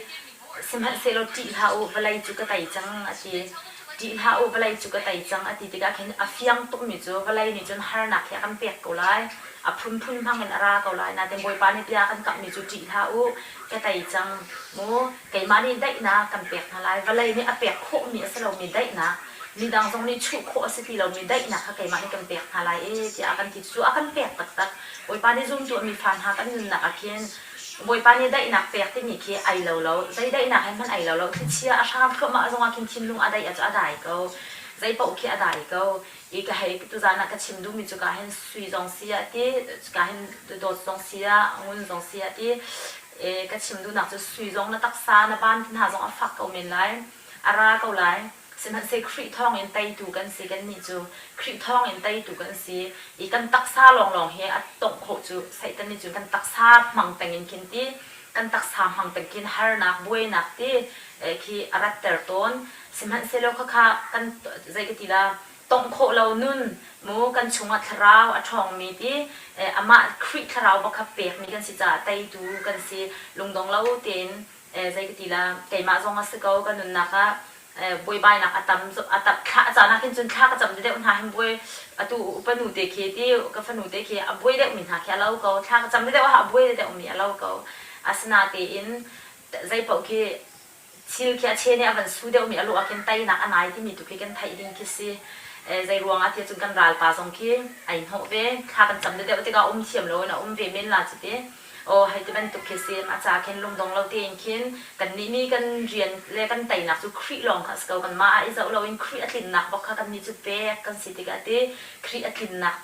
sihmanhsehlaw ṭih hlah u vawlei cu ka tei cang a ti. Ṭih hlah u vawlei cu ka tei cang a ti tikah khin a fiang tukmi cu vawlei nih cun harnak hi a kan pek ko lai. A phunphun hmang in a ra ko lai. Nain Bawipa nih bia a kan kamhmi cu ṭih hlah u ka tei cang mu keimah nih daihnak kan pek hna lai. Vawlei nih a pek khawhmi a si lomi daihnak, midang zong nih chuh khawh a si ti lomi daihnak kha keimah nih kan pek hna lai e tiah a kan ti. Cu a kan pek taktak. Bawipa nih zumtu a mi fa hna kan nunnak ah khin Bawipa nih daihnak pek timi khi ai lo lo. Zei daihnak he hmanh ai lo lo. Thlichia a hram thluahmah zongah khin thinlung a daih ah cu a dai ko. Zei paoh khi a dai ko. I ka hei tuzaan ah ka chim duhmi cu ka hin sui zong si ah ti, ka hin dawt zong si ah, ngun zong si ah ti, ka chim duhnak cu sui zong na taksa na ban hna zong a fak ko men lai a ra ko lai sihmanhsehlaw Khrih thawngin teitu kan si kannih cu Khrih thawngin teitu kan si i kan taksa lawnglawng hi a tongh khawh cu Satan nih cun kan taksa hmang peng in khin ti kan taksa hmang peng khin harnak buainak ti khi a ratter tawn sihmanhsehlaw khakha kan zei ka ti la tongh khawh lo nun mu kan chungah thlarau a ṭhawngmi ti amah Khrih thlarau bak kha pekmi kan si caah teitu kan si lungdong lo tein zei ka ti la keimah zong a si ko ka nunnak ah buaibainak a tam a tam thla a caan ah khin cun thla ka cam deuh hna hin buai atu upa nu te khi ti ka fanu te khi a buai deuh mi hna khi a lo ko thla ka cam deuh ah a buai deuh mi a lo ko asinatein zei paoh khi Thil khi a che nih a van su deuhmi a lawh ah khin teinak a nai timi tu khi kan theih ding khi si. Zei ruangah tiah cun kan ralpa zong khi ai hnawh ve. Thla kan cam deuh tikah um thiam loin a um ve men la cu ti. Aw hei ti bantuk khi si. A ca khin lungdong lo tein khin kannih nih kan rian le kan teinak cu Khrih lawng kha a si ko. Kanmah ah i zoh loin Khrih a tlinnak bak kha kannih cu pek kan si tikah ti Khrih a tlinnak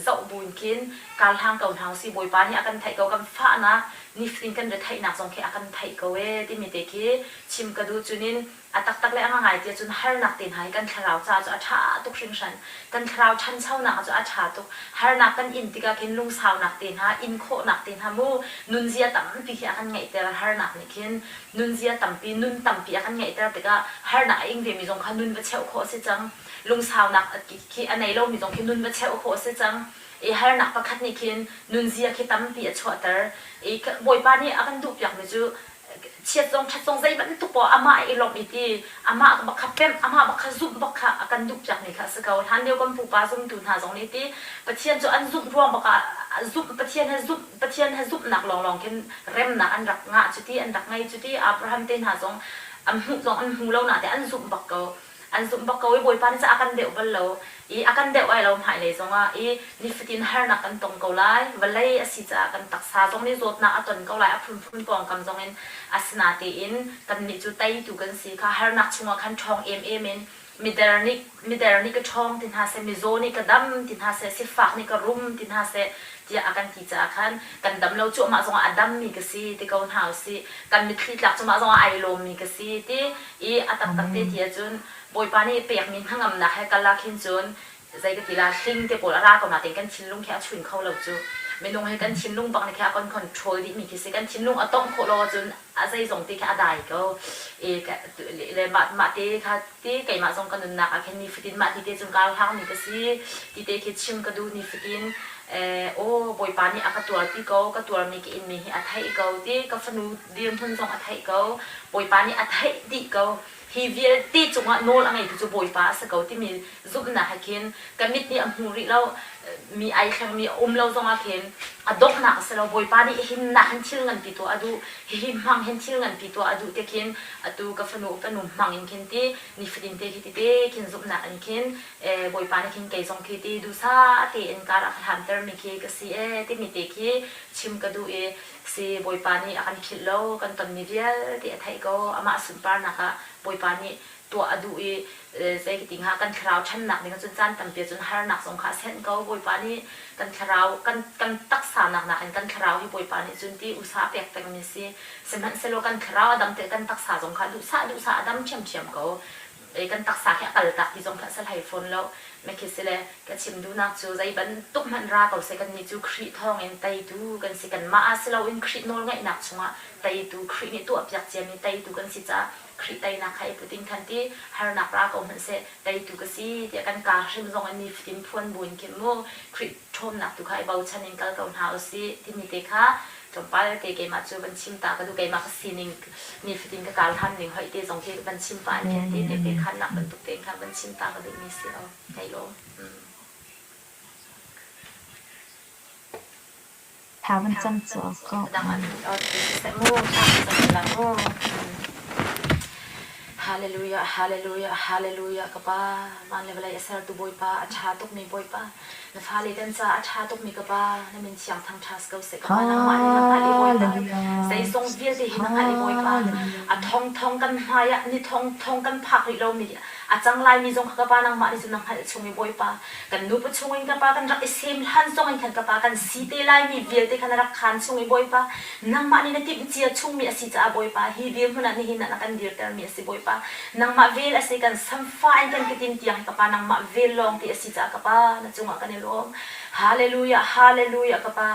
zoh buin khin kar hlang ko hna usih Bawipa nih a kan theih ko kan fahnak nifatin kan retheihnak zong khi a kan theih ko ee timi te khi chim ka duh cunin a taktak le a ngangai ti ahcun harnak te hna hi kan thlarau caah cu a ṭha tuk hringhran kan thlarau ṭhanchonak ah cu a ṭha tuk harnak kan in tikah khin lungsaunak te hna in khawhnak te hna mu nunzia tampi khi a kan ngeihter harnak nih khin nunzia tampi nun tampi a kan ngeihter tikah harnak a ing vemi zong kha nun va cheuh khawh a si cang lungsaunak khi a nei lomi zong khi nun va cheuh khawh a si cang i harnak pakhat nih khin nunzia khi tampi a chuahter i Bawipa nih a kan duhpiakmi cu chiat zong ṭhat zong zei bantuk poah amah i lawmh i ti amah bak kha pemh amah bak kha zumh bak kha a kan duhpiakmi kha a si ko hlan lio kan pupa zumtu hna zong nih ti Pathian cu an zumh ruang bak ah zumh Pathian he zumh Pathian he zumhnak lawnglawng khin remnak an rak ngah cu ti an rak ngei cu ti Abraham te hna zong an hmuh zong an hmu lo na te an zumh bak ko. An zumh bak ko i Bawipa nih cun a kan deuh bal lo i a kan deuh ai lo hmailei zongah i nifatin harnak kan tong ko lai. Vawlei a si caah kan taksa zong nih zawtnak a ton ko lai, a phunphun pawngkam zongin. Asinatein kannih cu teitu kan si kha harnak chungah khan ṭhawng emem in mider nih mider nih ka ṭhawng ti hna seh, mizaw nih ka dam ti hna seh, sifak nih ka rum ti hna seh tiah a kan ti caah khan kan dam lo cuahmah zongah a dammi ka si ti ko hna usih. Kan mitthli tlak cuahmah zongah ai lawmmi ka si ti i a taktak te ti ahcun Bawipa nih pekmi hnangamnak he kal ah khin cun zei ka ti la hling te pawl a ra ko nain kan thinlung khi a chun kho lo cu. Minung hi kan thinlung bak nih khi a kan control dihmi khi si. Kan thinlung a tongh khawh lo ahcun a zeizong te khi a dai ko. I le mah mah te kha ti keimah zong ka nunnak ah khin nifatin mah ti te cun kaa hlangmi ka si. Ti te khi chim ka duh nifatin. Eh, aw Bawipa nih a ka tuarpi ko, ka tuarmi ka inmi hi a theih ko ti ka fanu dirhmun zong a theih ko. Bawipa nih a theih dih ko. Hi vialte cungah nawl a ngeitu cu Bawipa a si ko timi zumhnak he khin ka mit nih a hmu rih lo mi ai thlengmi a um lo zongah khin a donghnak a si lo. Bawipa nih himnak hin thil nganpi tuah a duh. Hihi hmang hin thil nganpi tuah a duh te khin atu ka fanu fanu hmang in khin ti nifatin te khi ti te khin zumhnak in khin eh, Bawipa nih khin kei zong khi ti duhsah tein kar a ka hlantermi khi ka si ee timi te khi chim ka duh i Si, Bawipa nih a kan philh lo, kan tonmi vialte a theih ko. Amah sunparnak ah Bawipa nih tuah a duh i zei ka ti hnga, kan thlarau ṭhannak ding ahcun caan tampi ahcun harnak zong kha a senh ko. Bawipa nih kan thlarau, kan, kan taksa nak nakin kan thlarau hi Bawipa nih cun ti usa a pek pengmi a si. Sihmanhsehlaw kan thlarau a dam tikah kan taksa zong kha duhsah duhsah a dam ṭhiamṭhiam ko. Kan taksa khi a kaltak ti zong kha a si hlei fawn lo. Mekhi sile ka chim duhnak cu zei bantuk hmanh ra ko seh kannih cu Khrih thawngin teitu kan si. Kanmah ah si loin Khrih nawlngaihnak chungah teitu Khrih nih tuahpiak ciami teitu kan si caah Khrih teinak kha i put in khan ti harnak ra ko hmanh seh teitu ka si tiah kan kaa hrim zong in nifatin phuan buin khin mu Khrih ṭhawnnak tu kha i bochan in kal ko hna usih timi te kha tlawmpal te keimah cu van chim ta ka duh keimah ka sining nifatin ka kal han ning hoi te zong khi van chim pa in khin ti te pe khan nak bantuk te khan van chim ta ka duh mi si o kai lawm Tha van cam cu ko. Dang an o seh mu tha cam la mu Hallelujah Hallelujah Hallelujah ka pa van le vawlei a sertu Bawipa a ṭha tukmi Bawipa Na fale kan caah a ṭha tukmi ka Pa, na min thiang thangṭha si ko seh. Ka Pa, nangmah nih na hngalh i Bawipa, zeizong vialte hi na hngalh i Bawipa, a thongthong kan hmai ah ni thongthong kan phak rih lomi a cang laimi zong kha ka Pa nangmah nih cun na hngalh chung i Bawipa, kan nupa chungin ka Pa kan rak i sem hlan zongin khan ka Pa kan si te laimi vialte kha na rak khaan chung i Bawipa, nangmah nih na timhcia chungmi a si caah Bawipa, hi dirhmun ah nihin ah na kan dirtermi a si Bawipa. Nangmah vel a si kan samfa in kan ketin tiang hi ka Pa nangmah vel lawng ti a si caah ka Pa na cungah kan i lawm. Hallelujah, hallelujah ka Pa.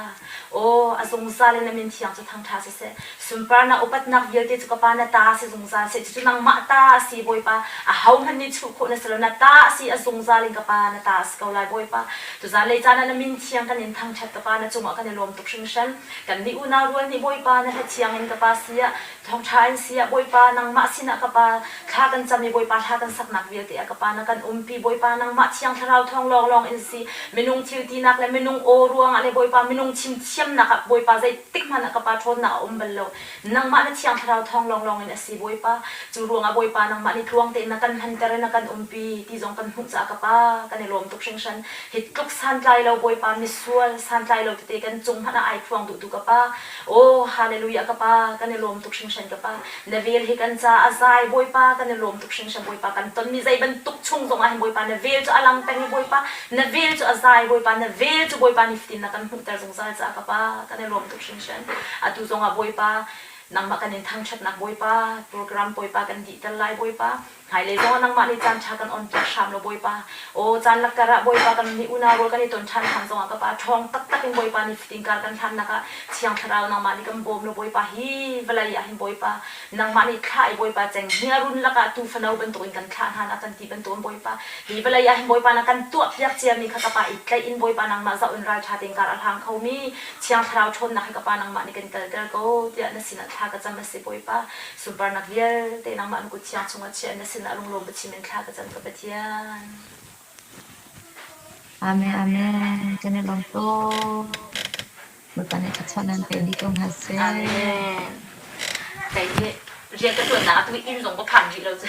Aw, a zungzal in na min thiang cu thangṭha siseh. Sunparnak upatnak vialte cu ka Pa na ta si zungzal seh. Cucu nangmah ta a si Bawipa. Ahohmanh nih chuh khawh na si lo. Na ta a si a zungzal in ka Pa na ta a si ko lai Bawipa. Tuzan lei caan ah na min thiang kan in thangṭhat ka Pa na cungah kan i lawm tuk hringhran. Kannih unau rual nih Bawipa na hla thiang in ka Pa si ah Thawngṭha in si ah Bawipa nangmah sinah ka Pa thla kan cam i Bawipa thla kan saknak vialte ah ka Pa na kan umpi Bawipa nangmah Thiang Thlarau thawng lawnglawng in si minung thil tinak le minung aw ruangah le Bawipa minung chim thiamnak ah Bawipa zeitik hmanh ah ka Pa ṭhawnnak a um bal lo nangmah na Thiang Thlarau thawng lawnglawng in a si Bawipa cu ruangah Bawipa nangmah nih tluang tein na kan hmanter i na kan umpi ti zong kan hmuh caah ka Pa kan i lawm tuk hringhran hi tluk santlai lo Bawipa misual santlai lo tete kan cung hmanh ah ai phuang duhtu ka Pa Aw hallelujah ka pa kan i lawm tuk hringhran ka pa na vel hi kan ca a zai Bawipa kan i lawm tuk hringhran Bawipa kan tonmi zei bantuk chung zong ah hin Bawipa na vel cu a lang peng i Bawipa na vel cu a zai Bawipa na vel cu Bawipa nifatin na kan hmuhter zungzal caah ka pa kan i lawm tuk hringhran atu zong ah Bawipa nangmah kan in thangṭhatnak Bawipa program Bawipa kan dihter lai Bawipa Hmailei zongah nangmah nih caan ṭha kan on-piak hram law Bawipa. Aw caan lakkar ah Bawipa kan nih unau rual kan i ton ṭhan hlan zongah ka Pa ṭhawng taktak in Bawipa nifatin kar kan hlannak ah Thiang Thlarau nangmah nih kan bawm law Bawipa hi vawlei ah hin Bawipa nangmah nih thlah i Bawipa cenghngia run lakah tuu fano bantukin kan thlah hna na kan ti bantukin Bawipa hi vawlei ah hin Bawipa na kan tuahpiak ciami kha ka Pa i tlaih in Bawipa nangmah zoh in ralṭha tein kar a hlang khomi Thiang Thlarau ṭhawnnak hi ka Pa nangmah nih kan kalter ko tiah na sinah thla ka cam a si Bawipa. Sunparnak vialte nangmah na kut thiang chungah chiah na sinah lunglawm biachim in thla ka cam ka Pathian. Amen, amen. Kan i lawm tuk. Bawipa nih thluachuah nan pe dih ko hna seh. Amen. Kei hi rian ka ṭuannak atu inn zong ka phan rih lo cu.